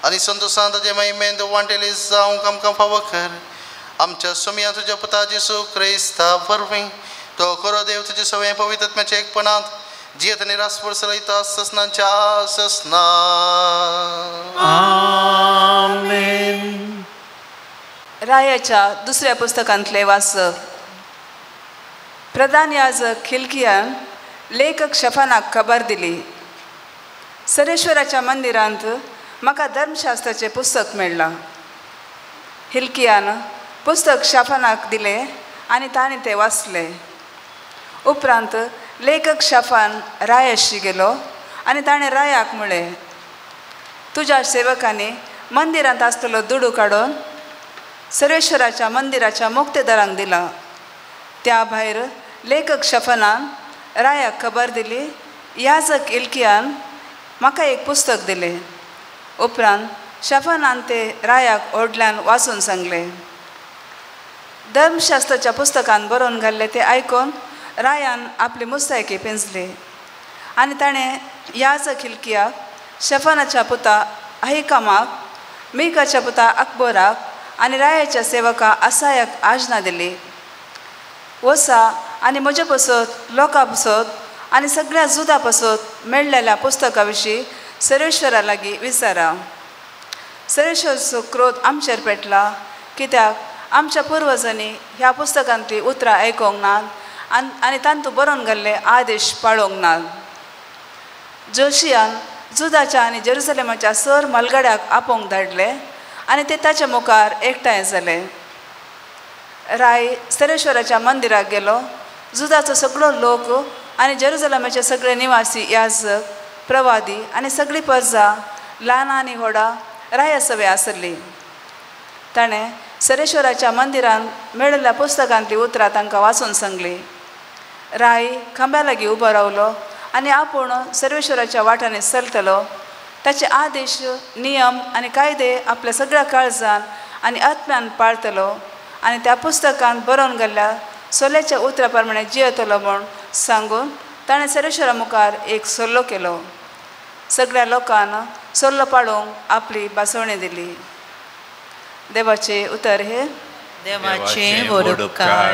आनी संतोशान ताजे महिमेंत वांटेली जावंक आमकां फावो कर। आमच्या सोम्या तुज्या पुता जेजू क्रिस्ता वरवीं तो खरो देव तुजे सगळें पवित्र आत्म्याच्या एकपणांत जियेत आनी रासभर चलयता ससनांच्या ससना। आमेन। रायाच्या दुसऱ्या पुस्तकांतले वाचप। प्रधान याजक खिलकियान लेखक शफानाक खबर दिली, सरेश्वराच्या मंदिरांत म्हाका धर्मशास्त्राचें पुस्तक मेळ्ळां। हिलकियान पुस्तक शाफानाक दिलें आनी ताणें तें वाचलें। उपरांत लेखक शाफान रायाशी गेलो आनी ताणें रायाक म्हळें, तुज्या सेवकांनी मंदिरांत आसतलो दुडू काडून सर्वेश्वराच्या मंदिराच्या मुक्तेदारांक दिला। त्या भायर लेखक शफानान रायाक खबर दिली, याजक इल्कियान म्हाका एक पुस्तक दिलें। उपरांत शफानान ते रायाक व्हडल्यान वाचून सांगलें। धर्मशास्त्राच्या पुस्तकान बरोवन घाल्लें तें आयकून रायान आपली मुस्तायकी पिंजली आनी ताणें याजक हिलकियाक, शफानाच्या पुता अहिकामाक, मिकाच्या पुता अकबराक आनी रायाच्या सेवका आसायाक आजना दिली, वसा आनी म्हजे पसत, लोकां पसत आनी सगळ्या जुदा पसत मेळ्ळेल्या पुस्तका विशीं सर्वेश्वरा लागीं विचारा। सर्वेश्वराचो क्रोध आमचेर पेटला, कित्याक आमच्या पुर्वजांनी ह्या पुस्तकांतलीं उतरां आयकूंक नात आनी तांतूं बरोवन घाल्ले आदेश पाळोवंक नात। जोशियान जुदाच्या आनी जेरुसलेमाच्या सर म्हालगड्याक आपोवंक धाडले आनी ते ताच्या मुखार एकठांय जाले। राय सर्वेश्वराच्या मंदिराक गेलो। जुदाचो सगळो लोक आनी जेरुसलेमाचे सगळे निवासी, याजक, प्रवादी आनी सगळी प्रजा, ल्हान आनी व्हडा राया सवे आसली. ताणें सरेश्वराच्या मंदिरांत मेळिल्ल्या पुस्तकांतली उतरां तांकां वाचून सांगली. राय खांब्या लागीं उबो रावलो आनी आपूण सर्वेश्वराच्या वाटांनी चलतलो, ताचे आदेश, नियम आनी कायदे आपल्या सगळ्या काळजान आनी आत्म्यान पाळतलो आनी त्या पुस्तकांत बरोवन गेल्ल्या सोल्याच्या उतरा प्रमाणे जियेतलो म्हूण सांगून ताणें सर्वेश्वरा मुखार एक सल्लो केलो. सगळ्या लोकांक सल्लो पाडूंक आपली भासवणी दिली. देवाचे उतर हे. देवाचे व्हड उपकार.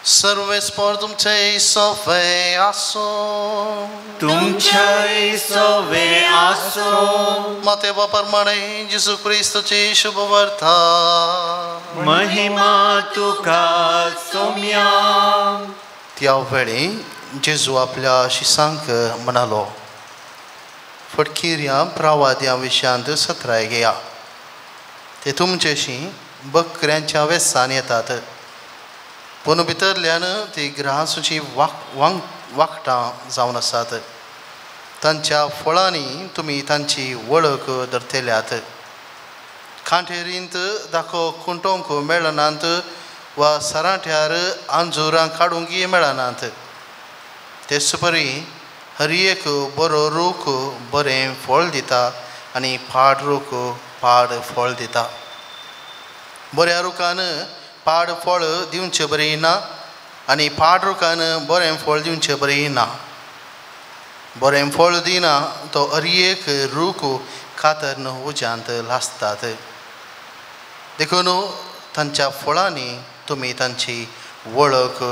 सर्वेस्पर तुमचे सवे आसो. तुमचे सवे आसो. मातेवा प्रमाणे जेजू क्रिस्तची शुभवार्ता. महिमा तुका सोम्या. त्या वेळी जेजू आपल्या शिसांक म्हणालो, फटकिऱ्या प्रवाद्या विशयांत सत्राय घेया. ते तुमचेशी बकऱ्यांच्या वेसान येतात, पूण भितरल्यान ती ग्रासूची वाकटां जावन आसात. तांच्या फळांनी तुमी तांची वळख धरतल्यात. कांटेरींत दाखो कुंटोंक मेळनात वा सरांठ्यार आंजुरां काडूंकय मेळनात. तेच परी हर एक बरो रूख बरें फळ दिता आनी पाड रूख पाड फळ दिता. बऱ्या रुखान पाड फळ दिवचें बरें ना आनी पाड रुखान बरें फळ दिवचें बरें ना. बरें फळ दिना तो हर एक रूख कातरन उज्यांत लासतात. देखून तांच्या फळांनी तुमी तांची वळख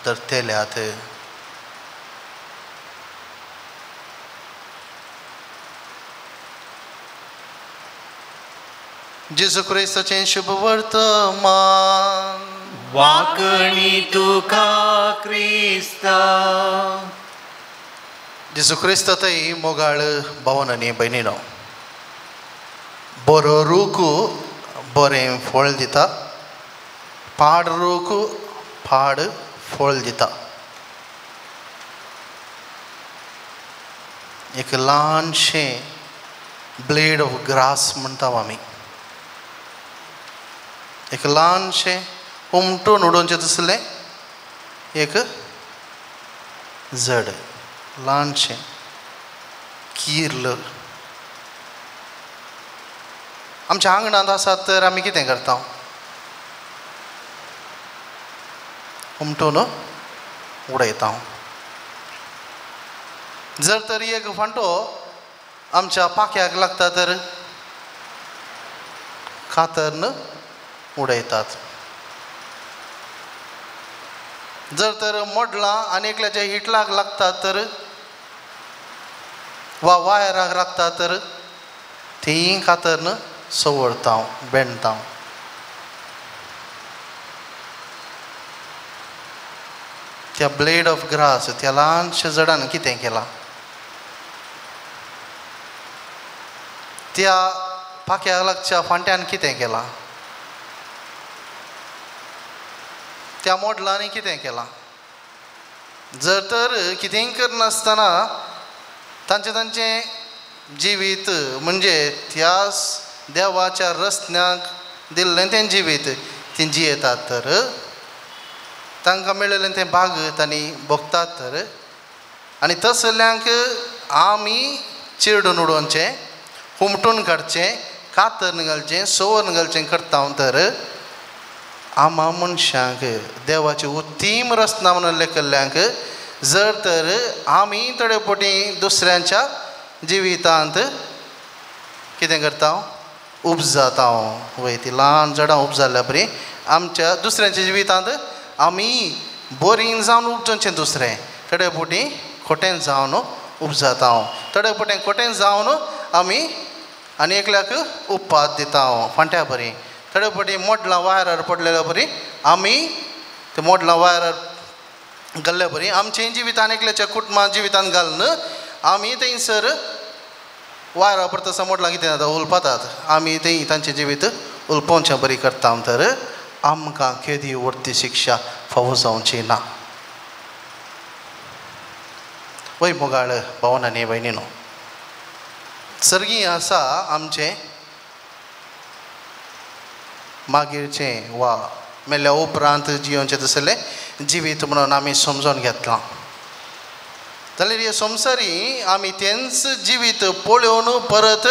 धरतल्यात. जेजू क्रिस्ताचें शुभ वर्तमान. वाकणी तुका क्रिस्ता. जेजू क्रिस्त थंय मोगाळ भावन आनी भयणीनो, बरो रूख बरें फळ दिता, पाड रूख पाड फळ दिता. एक ल्हानशें ब्लेड ऑफ ग्रास म्हणटा आमी, एक ल्हानशें हुमटून उडोवचें तसलें एक जड ल्हानशें किर्ल आमच्या आंगणांत आसात तर आमी कितें करता? हुमटून उडयता. जर तर एक फांटो आमच्या पाक्याक लागता तर कातरन उडयतात. जर तर मोडलां आनी एकल्याच्या हिटलाक लागतात तर वा वायराक लागता तर तीं कातरन सवरता बेणता. त्या ब्लेड ऑफ ग्रास त्या ल्हानशा जडान कितें केलां? त्या पाक्याक लागच्या फांट्यान कितें केलां? त्या मोडलांनी कितें केलां? जर तर कितेंय करनासतना तांचें तांचें जिवीत म्हणजे त्या देवाच्या रस्त्याक दिल्लें तें जिवीत तीं जियेतात तर तांकां मेळिल्लें तें भाग तांणी भोगतात तर आनी तसल्यांक आमी चिरडून उडोवचें, हुमटून काडचें, कातरन घालचें, सवरून घालचें करता तर आमा मनशांक देवाची उत्तीम रचना म्हणून लेखल्ल्यांक जर तर आमी थोडे फावटी दुसऱ्यांच्या जिवितांत कितें करता? उपजाता. वय ती ल्हान जडां उपजाल्ल्या बरी आमच्या दुसऱ्यांच्या जिवितांत आमी बरीं जावन उपजोवचें दुसरें थोडे फावटी खोटें जावन उपजाता. थोडे फावटी खोटें जावन आमी आनी एकल्याक उपाद दिता फांट्या बरी. थोडे फावटी मोडलां वायरार पडलेल्या बरी आमी ते मोडलां वायरार घाल्ल्या बरी आमचें जिवीत आनी एकल्याच्या कुटुंबा जिवितान घालून आमी थंयसर वायरा परतसा मोडलां कितें जाता उलपातात आमी थंय तांचें जिवीत उलपोवचें बरी करता तर आमकां केदी व्हडली शिक्षा फावो जावची ना. वय मोगाळ भावन आनी भयणीनो, सर्गी आसा आमचें मागीरचें वा मेल्ल्या उपरांत जियोवचें तसलें जिवीत म्हणून आमी समजून घेतलां जाल्यार हे संवसारी आमी तेंच जिवीत पळोवन परत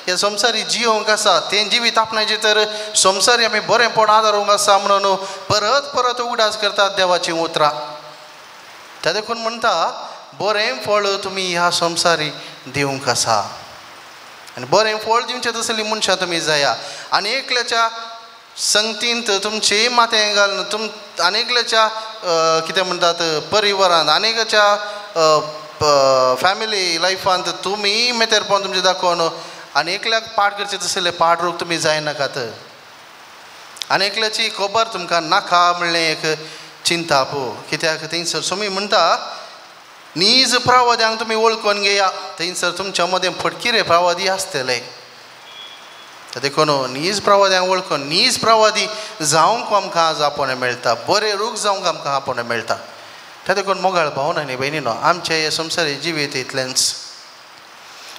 हे संवसारी जियोवंक आसा तें जिवीत आपणाचें तर संवसारी आमी बरेंपण आदारूंक आसा म्हणून परत परत उगडास करतात देवाचीं उतरां. त्या देखून म्हणटा बरें फळ तुमी ह्या संवसारी दिवंक आसा आनी बरें फळ दिवचें तसलीं मनशां तुमी जाया आनी एकल्याच्या संगतींत तुमचें माथें घालून तुम आनी एकल्याच्या कितें म्हणटात परिवारांत आनी एकल्याच्या फॅमिली लायफांत तुमी मेतेरपण तुमचें दाखोवन आनी एकल्याक पाड करचें तसलें पाड रूप तुमी जायनाकात आनी एकल्याची खबर तुमकां नाका म्हणलें एक चिंताप. कित्याक थंयसर स्वामी म्हणटा नीज प्रावाद्यांक तुमी वळखून घेया थंयसर तुमच्या मदें फटकिरे प्रावादी आसतले. देखून नीज प्रवाद्यांक वळखून नीज प्रवादी जावंक आमकां आज आपोवणें मेळटा, बरें रूख जावंक आमकां आपोवणें मेळटा. त्या देखून मोगाळ भावन आनी भयणीनो, आमचें हें संवसारी जिवीत इतलेंच.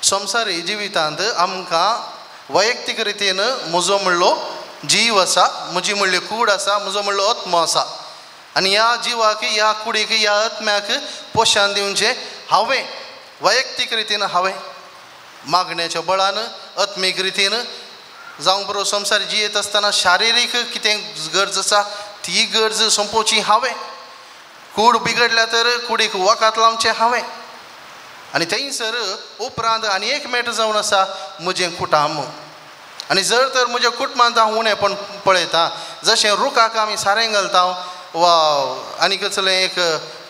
संवसारी जिवितांत आमकां वैयक्तीक रितीन म्हजो म्हणलो जीव आसा, म्हजी म्हणली कूड आसा, म्हजो म्हणलो आत्मो आसा आनी ह्या जिवाक, ह्या कुडीक, ह्या आत्म्याक पोशान दिवचें हांवें वैयक्तीक रितीन, हांवें मागण्याच्या बळान आत्मीक रितीन जावं बरो संवसार जियेत आसतना शारिरीक कितें गरज आसा ती गरज सोंपोवची हांवें. कूड बिगडल्या तर कुडीक वखद लावचें हांवें. आनी थंयसर उपरांत आनी एक मेट जावन आसा म्हजें कुटुंब. आनी जर तर म्हज्या कुटुंबांत हांव उणेपण पळयता, जशें रुखाक आमी सारें घालता वा आनी कसलें एक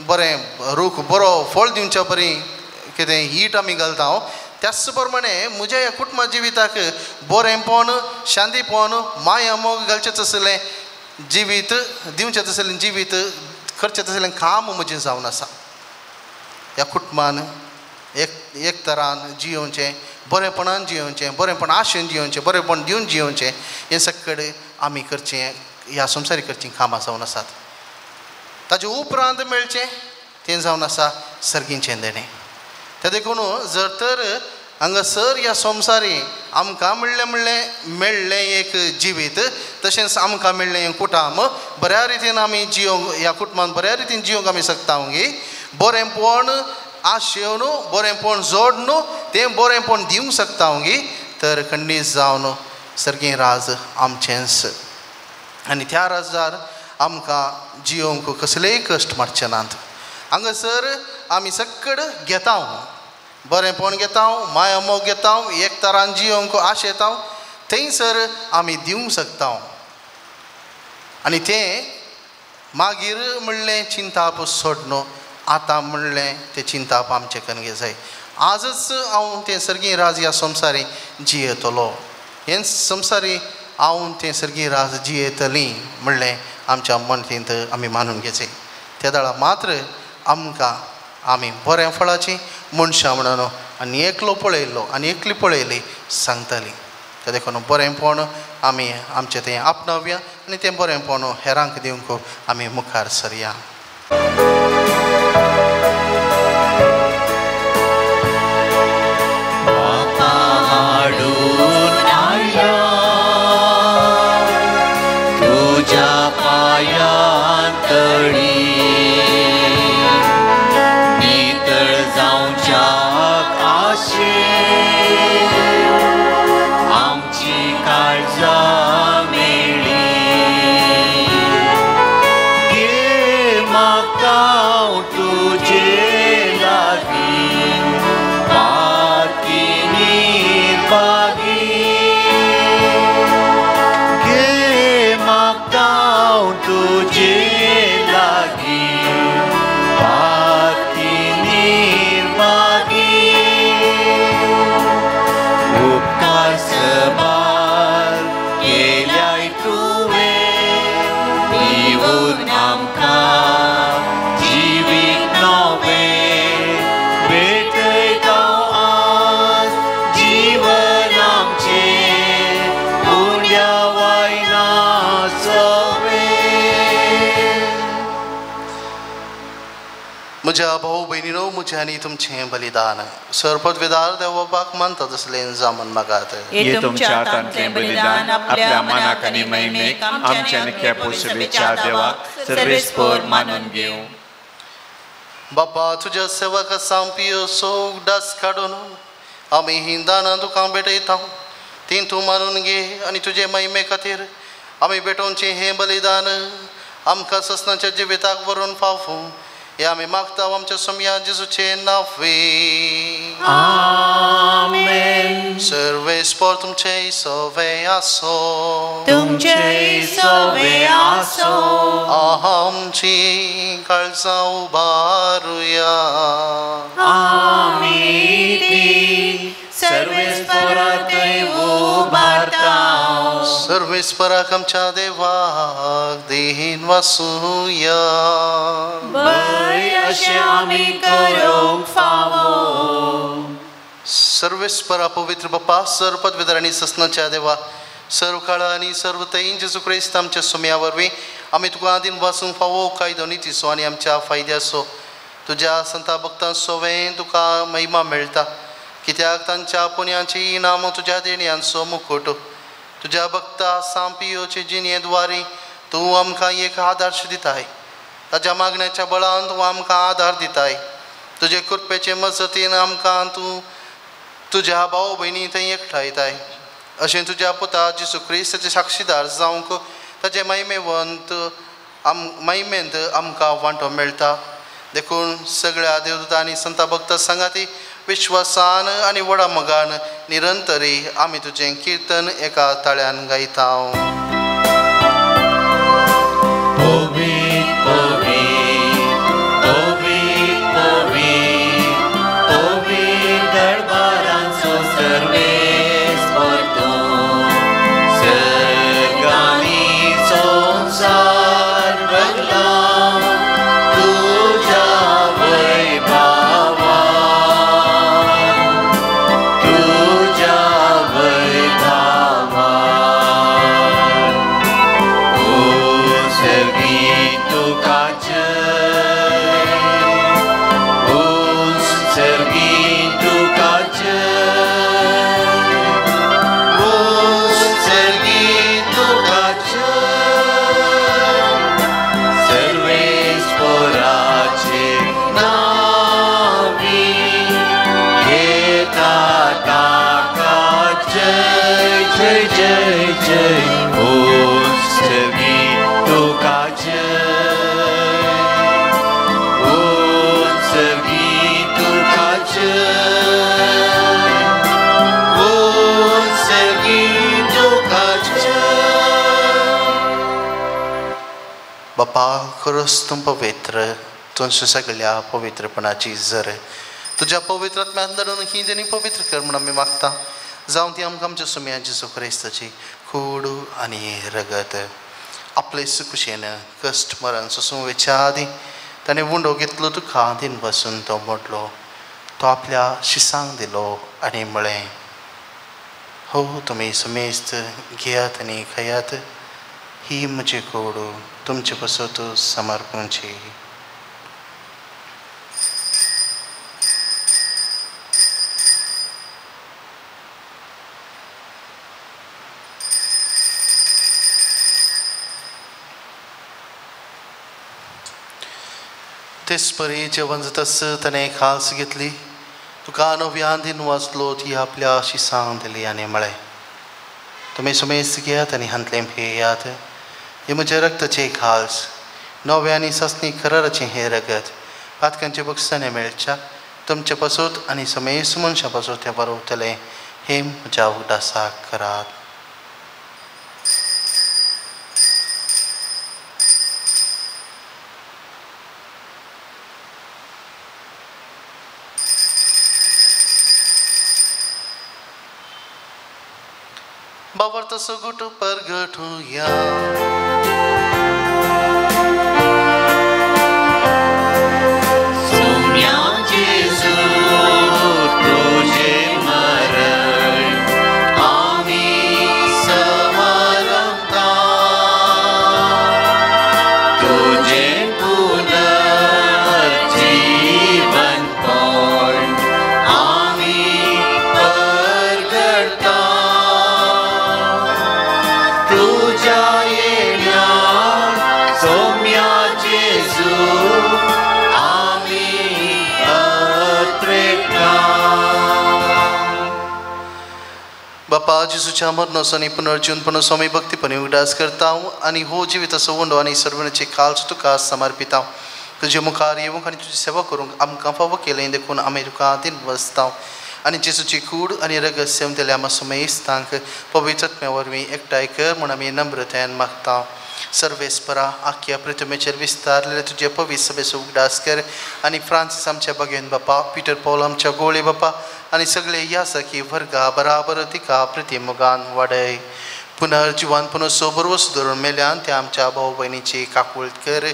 बरें रूख बरो फळ दिवच्या बरी कितें हीट आमी घालता, त्याच प्रमाणे म्हज्या ह्या कुटुंबा जिविताक बरेंपण, शांतीपण, माया मोग घालचें आसलें जिवीत दिवचें तसलें जिवीत करचें तसलें काम म्हजें जावन आसा. ह्या कुटुंबान एक एक तरान जियोवचें, बरेपणान जियोवचें, बरेंपण आशेन जियोवचें, बरेंपण दिवन जियोवचें, हें सगळें आमी करचें ह्या संवसारी करचीं कामां जावन आसात. ताजे उपरांत मेळचें तें जावन आसा सर्गीचें देणें. तें देखून जर तर हांगासर ह्या संवसारी आमकां म्हणलें म्हणलें मेळ्ळें एक जिवीत, तशेंच आमकां मेळ्ळें कुटुंब, बऱ्या रितीन आमी जियोंक, ह्या कुटुंबान बऱ्या रितीन जियोंक आमी शकता गी, बरेंपण आशेवन, बरेंपण जोडन तें बरेंपण दिवंक शकता गी, तर खंडीत जावन सर्गी राज आमचेंच. आनी त्या राजार आमकां जियोंक कसलेय कश्ट मारचे नात. हांगासर आमी सगळें घेता, बरेंपण घेता, माया मोग घेता, एक तरान जियोंक आशेता, थंयसर आमी दिवंक शकता. आनी तें मागीर म्हणलें चिंताप सोडनो, आतां म्हणलें तें चिंताप आमचें कनगे जाय. आजच हांव तें सर्गी राज ह्या संवसारी जियेतलो, हें संवसारी हांव तें सर्गी राज जियेतली म्हणलें आमच्या मनांत आमी मानून घेवचें. त्या वेळार मात्र आमकां आमी बऱ्या फळाचीं मनशां म्हणून आनी एकलो पळयल्लो आनी एकली पळयली सांगताली. तें देखून बरेंपण आमी आमचें तें आपणावया आनी तें बरेंपण हेरांक दिवंक आमी मुखार सरया. तुझ्या पायांतळी नितळ जावच्याक आशे आमची काळजां मेळ्ळी. घे म्हाका तुजे लागीं पारखी निर्भागी, घे म्हाका तुजे लागीं पारखी निर्भागी. उपकार सबार केल्याय तुवें दिवन आमकां जिवीत नवें, भेटयता आज जीवन आमचें उण्या वायना सवें. म्हज्या भाऊ भयणीनो, म्हजें आनी तुमचें बलिदान सर्वपदवेदार देव बापाक मानता तसलें जामन मागात. हे तुमच्या हातांतलें बलिदान आपल्या मनाक आनी महिमेक आमच्या आनी केपोसभेच्या देवाक सर्वेस्पर मानून घेवं. बापा, तुज्या सेवका सांपियो उगडास काडून आमी हीं दानां तुका भेटयता, तीं तूं मानून घे आनी तुजे महिमे खातीर आमी भेटोवचें हें बलिदान आमकां ससनाच्या जिविताक व्हरून फावूं, हे आमी मागता आमच्या सोमया जेजूचे नांवे. आमेन. सर्वेस्पर तुमचे सवे आसो, तुमचे सवे आसो. आमची काळजां उबारुया. आमी ती सर्वेस्पराक उबारता. सर्वेस्पराक आमच्या देवाक देहीन वासुया. बरें अशें आमी करूंक फावो. सर्वेस्परा पवित्र बापा, सर्व पदवीधर आनी ससनाच्या देवा, सर्व काळा आनी सर्व तयीन जेजू क्रिस्त आमच्या सुम्या वरवीं आमी तुका आदीन वासूंक फावो कायदो नितीचो आनी आमच्या फायद्याचो तुज्या संता भक्तां सोवें तुका महिमा मेळटा, कित्याक तांच्या पुण्याची इनाम तुज्या देण्यांचो मुकुट. तुज्या भक्ता सांपियोचे जिणेद्वारी तूं आमकां एक आदर्श दिताय. ताज्या मागण्याच्या बळान तूं आमकां आदार दिताय. तुजे कृपेचे मजतीन आमकां तूं तुज्या भाव भयणी थंय एकठांयताय. अशें तुज्या पुता जेजू क्रिस्ताचे साक्षीदार जावंक ताजे महिमेवंत महिमेंत आमकां वांटो मेळटा. देखून सगळ्या देवदूत आनी संता भक्त सांगाती विश्वासान आनी व्हडा मोगान निरंतरी आमी तुजें किर्तन एका ताळ्यान गायता. बापा खरोच तूं पवित्र, तुमच्या सगळ्या पवित्रपणाची जर तुज्या पवित्र आत्म्यान धाडून ही देणी पवित्र कर म्हूण आमी मागता. जावं ती आमकां आमच्या सुम्या जेजू क्रिस्ताची कूड आनी रगत. आपले सुकुशेन कश्ट मरण सोसूं वेच्या आदीं ताणें उंडो घेतलो, तुका दिन बसून तो मोडलो, तो आपल्या शिसांक दिलो आनी म्हळें, हो तुमी सुमेस्त घेयात आनी खायात, ही म्हजी कूड तुमचे पासत समर्पणची. तेच परी जेवण जातास ताणें खास घेतली, तुका नव्यान दिन वाचलो, ती आपल्या शिसांक दिली आनी म्हळें, तुमी सुमेस्त घेयात आनी हांतलें पियेयात, हें म्हजें रक्ताचें खास नव्या आनी सासणी कराराचें हें रगत पातकांचे बक्षाणे मेळच्या तुमचे पासत आनी समेस्त मनशां पासत तें बरोवतलें. हें म्हज्या उगडासाक करात. बाबर तसो गुट परगटुया. बापा जेजूच्या मरणाचो आनी पुनर्जीवनपणाचो स्वामी भक्तीपणी उगडास करता आनी हो जिविताचो उंडो आनी सर्वणाची खास तुका समर्पिता. तुजे मुखार येवंक आनी तुजी सेवा करूंक आमकां फावो केलें देखून आमी तुका दिन बसता आनी जेजूची कूड आनी रगत सेवतल्या आमकां सुमेस्तांक पवित्र आत्म्या वरवीं एकठांय कर म्हूण आमी नम्रतायेन मागता. सर्वेस्परा आख्या पृथ्वीचेर विस्तारलेले तुजे पवित्र सभेचो उगडास कर आनी फ्रांसीस आमच्या बगेन बापा, पिटर पॉल आमच्या गोळे बापा आनी सगळे ह्या सखी वर्गा बराबर तिका प्रतिमोगान वाडय. पुनर्जिवान पुनसो बरवस धरून मेल्यान त्या आमच्या भाव भयणीची काकूळट कर,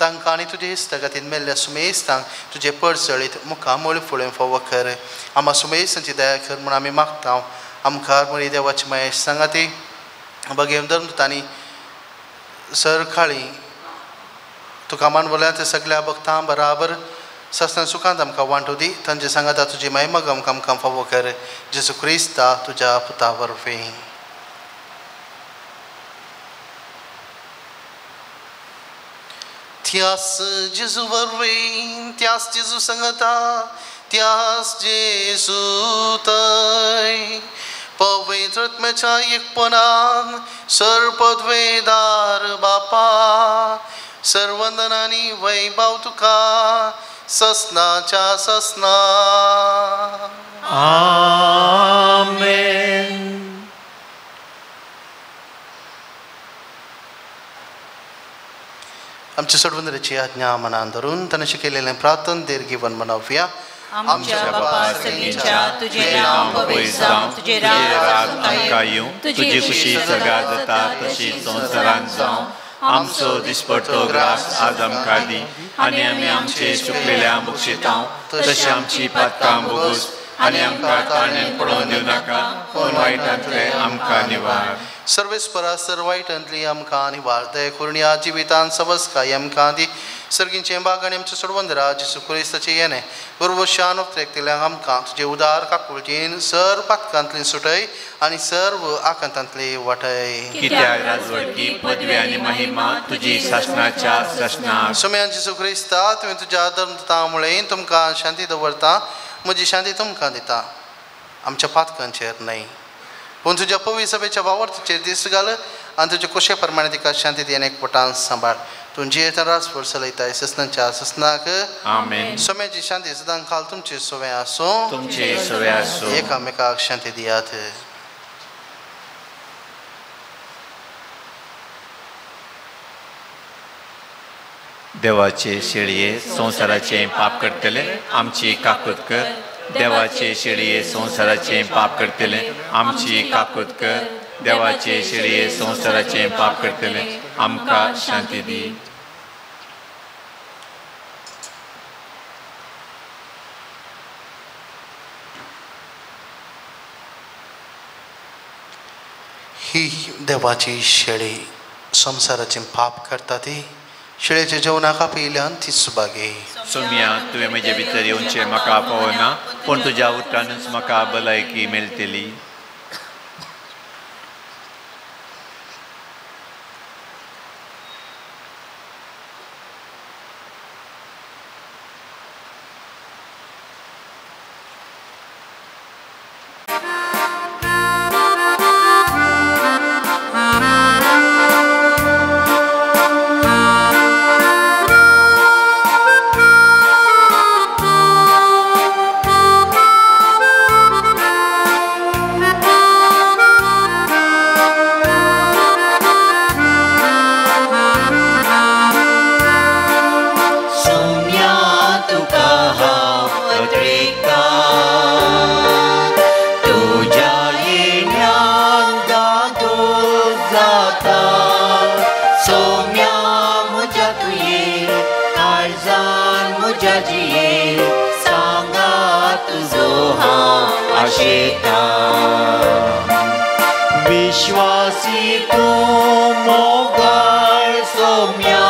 तांकां आनी तुजे इश्टागतीन मेल्ल्या सुमेस्तांक तुजे पडसळीत मुखामळ फुडें फावो कर. आमा सुमेस्तांची दया कर म्हूण आमी मागता. आमखार मरी देवाची महेश सांगाती बगेम धर्मदूतांनी सरकाळी तुका मानवल्या त्या सगळ्या भक्तां बराबर सस्तान सुखांत आमकां वांटो दी. तांचे सांगाता तुजी महिमा आमकां फावो कर. जेजू क्रिस्ता तुज्या पुता वरवीं. त्यास जेजू वरवीं, त्यास जेजू संगता, त्यास जेजू तय पवित्र आत्म्याच्या एकपणान सर्वपदवेदार बापा सर्वंदनानी वैभव तुका ससनाच्या ससना. आमेन. आमच्या सोडवंदराची आज्ञा मनान धरून ताणें शिकयलेलें प्रार्थन दीर्घीवन मनोवया. आमच्या बापा सर्गीच्या, तुजें नांव पवित्र जावं, तुजें राज आमकां येवं, तुजी खुशी सगळ्या जाता तशी संवसारांत जावं. आमचो दिसपट्टो ग्रास आज आमकां दी आनी आमी आमचे चुकलेल्या मुक्षितांव तशी आमची पातकां भोगोस आनी आमकां ताणें पडोवन दिवं नाका, पूण वायटांतले आमकां निवार. सर्वेस्परा सर वायटांतली आमकां निवार. दया करून ह्या जिवितान सवस्काय आमकां दी. सर्गींचें बाग आनी आमच्या सोडवंदरा जेजू क्रिस्ताचें येणें बरोबर शान उतरेकतल्यांक आमकां तुजे उदार काकुळटेन सर्व पातकांतली सुटय आनी सर्व आकांतांतली वाटय. कित्याक राजवटकी पदवी आनी महिमा तुजी सासणाच्या सासणाक. सोम्यान जेजू क्रिस्ता, तुवें तुज्या धर्मदूतां मुळे तुमकां शांती दवरता, म्हजी शांती तुमकां दिता. आमच्या पातकांचेर न्हय पूण तुज्या पवित्र सभेच्या वावरतीचेर दीस घाल आनी तुजे कुशे प्रमाणे तिका शांती दी आनी एकवटान सांबाळ. तूं जियेता राजभर चलयताय ससनाच्या ससनाक. आमेन. सोम्याची शांती सदां काल तुमचे सोवे आसूं, तुमचे सोवे आसूं. एकामेकाक शांती दियात. देवाचे शेळये संवसाराचें पाप करतले आमची काकूत कर. देवाचे शेळये संवसाराचें पाप करतले आमची काकूत कर. देवाचे शेळये संवसाराचें पाप करतले आमकां शांती दी. ही देवाची शेळी संवसाराचें पाप करता ती शेळेच्या जेवणाक आपयल्यान ती सुभागी. सोम्या, तुवें म्हजे भितर येवचें म्हाका पावना, पूण तुज्या उतरानूच म्हाका भलायकी मेळटली. विश्वासी तूं मोगाळ सोम्या,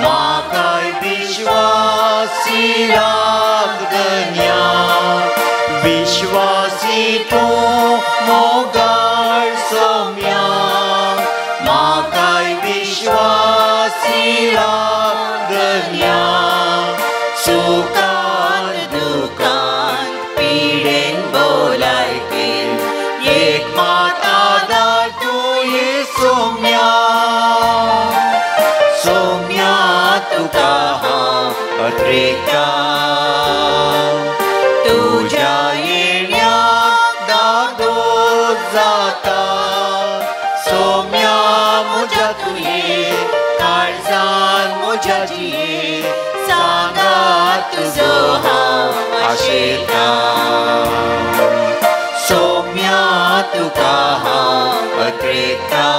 म्हाकाय विश्वासी लागदन्या. विश्वासी तूं मोगाळ सोम्या, म्हाकाय विश्वासी लागदन्या. सुखान दुखान पिडेन बोलायकेन एक मात आदार तुये सोम्या. सोम्या तुका हांव अत्रेकता, तुज्या येण्याक दादोस जाता. सोम्या म्हज्या तुये काळजान म्हज्या जिये सांगात तुजो हांव आशेता. सोम्या तुका हांव अत्रेकता,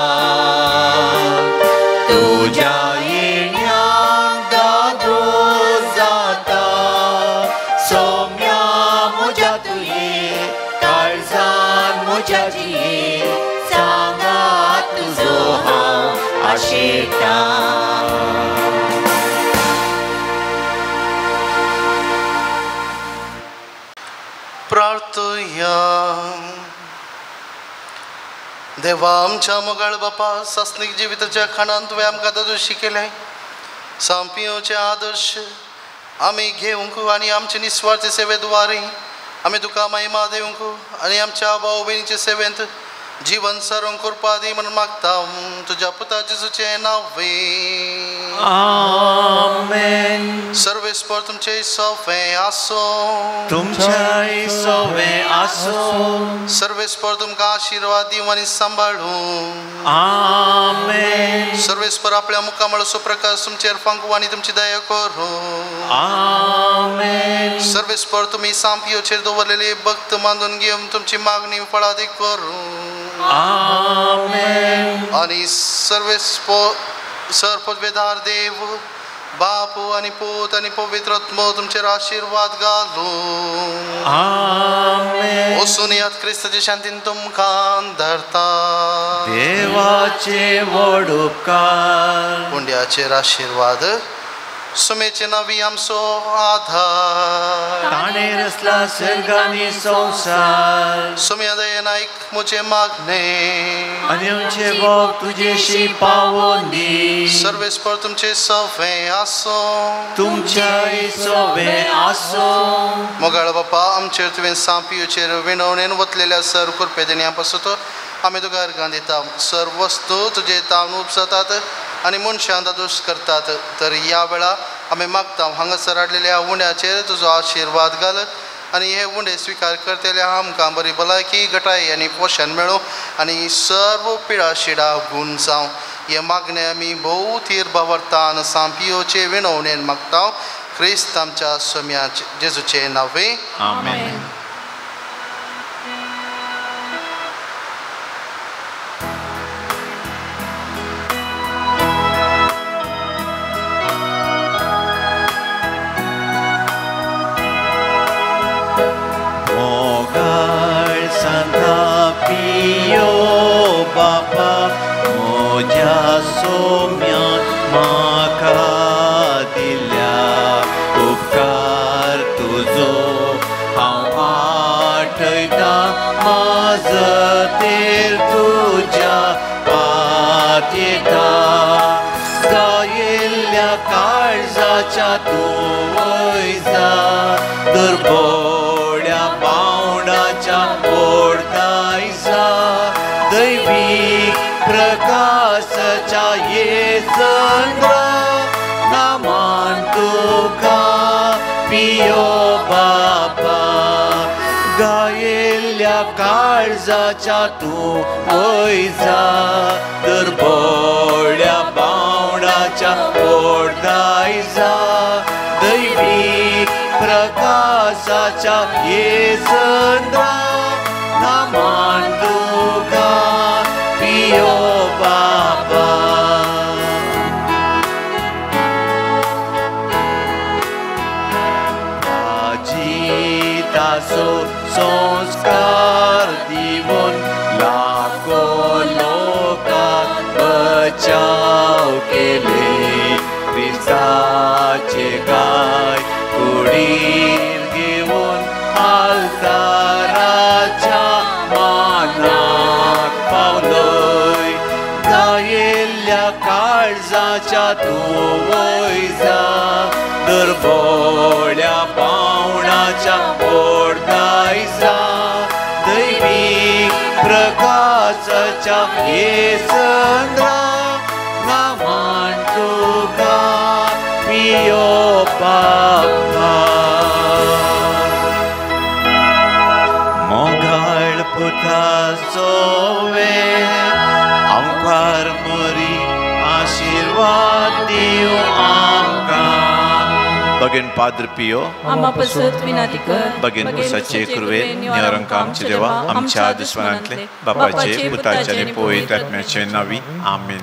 तुज्या येण्याक दादोस जाता. सोम्या म्हज्या तुये काळजान म्हज्या जिये सांगात तुजो हांव आशेता. प्रार्थया. देवा आमच्या मोगाळ बापा, सासणीक जिविताच्या खाणान तुवें आमकां दादोशी केलें. सांपियोचे आदर्श आमी घेवंक आनी आमचे निस्वार्थ सेवे द्वारे आमी तुका महिमा दिवंक आनी आमच्या भाव भयणीचे सेवेंत जीवन सरोंक करपा दी म्हणून मागता तुज्या पुता जेजूचें नांवे. आमेन. सर्वेस्पर तुमचे सोवे आसो. तुमच्याय सोवे आसो. सर्वेस्पर तुमकां आशिर्वाद दिवं आनी सांबाळूं. आमेन. सर्वेस्पर आपल्या मुखामळाचो प्रकाश तुमचेर फांकूं आनी तुमची दया करूं. आमेन. सर्वेस्पर तुमी सांपियोचेर दवरलेली भक्त मानून घेवन तुमची मागणी फळादीक करूं. आमेन. आनी सर्वेस्पर सर पदवेदार देव बाप आनी पूत आनी पवित्र आत्मो तुमचेर आशिर्वाद घालूं. आमेन. वचून यात क्रिस्ताचे शांतीन तुमकां धरता. देवाचे व्हड उपकार. पुंड्याचेर आशिर्वाद सुमेचे नावी आमचो आधार. ताणें रचला सर्ग आनी संवसार. सुम्या दयेन आयक म्हजें मागणें आनी आमचें भोग तुजेशी पावोवन दी. सर्वेस्पर तुमचें सवें आसूं. तुमच्याय सवें आसूं. मोगाळ बापा आमचेर तुवें सांपियोचेर विणवणेन वतलेल्या सर कृपे देण्या पासून आमी तुका अर्गां दिता. सर वस्तू तुजे तावन उपसतात आनी मनशां दादोस करतात तर ह्या वेळा आमी मागता हांगासर हाडलेल्या उंड्याचेर तुजो आशिर्वाद घाल आनी हे उंडे स्विकार करतल्या आमकां बरी भलायकी घटाय आनी पोशण मेळूं आनी सर्व पिडा शिडा गूण जावं. हे मागणें आमी भोव थीर भावार्थान सांपियोचे विणवणेन मागता क्रिस्त आमच्या सोम्याचे जेजूचे नांवे. आमेन. बापा म्हज्या सोम्यान म्हाका दिल्या उपकार तुजो हांव आठयतां माजतेर तुज्या पातयेता गायिल्ल्या काळजाच्या तूं वयजा दुर्बोड्या पावणाच्या ओडदायजा दैवीक प्रकाशाच्या येसंद्र नामान तुका पियो बापा गायिल्ल्या काळजाच्या तूं वयजा दुर्बोड्या पावणाच्या ओडदायजा दैवीक प्रकाशाच्या येसंद्र नामान तुका पियो बाबा. आजिताचो संस्कार दिवन लाखो लोकांक बचाव केले क्रिस्ताचे गाय कुडीर घेवन आल्ताराच्या मानाक पावलोय गायिल्ल्या काळजाच्या तूं वयजा दुर्बोड्या पावणाच्या ओडदायजा दैवीक प्रकाशाच्या येसंद्र नामान तुका पियो बापा. मोगाळ पुता सोवे आमकार मोरी आशिर्वाद दिवं आमकां. बगेन पाद्र पियो आमा पसत विनाती कर. बगेन पुसाचे कृपेन निवारण आमचे देवा आमच्या दुस्मनांतले बापाचे पुताचे आनी पवित्र आत्म्याचे नांवी. आमेन.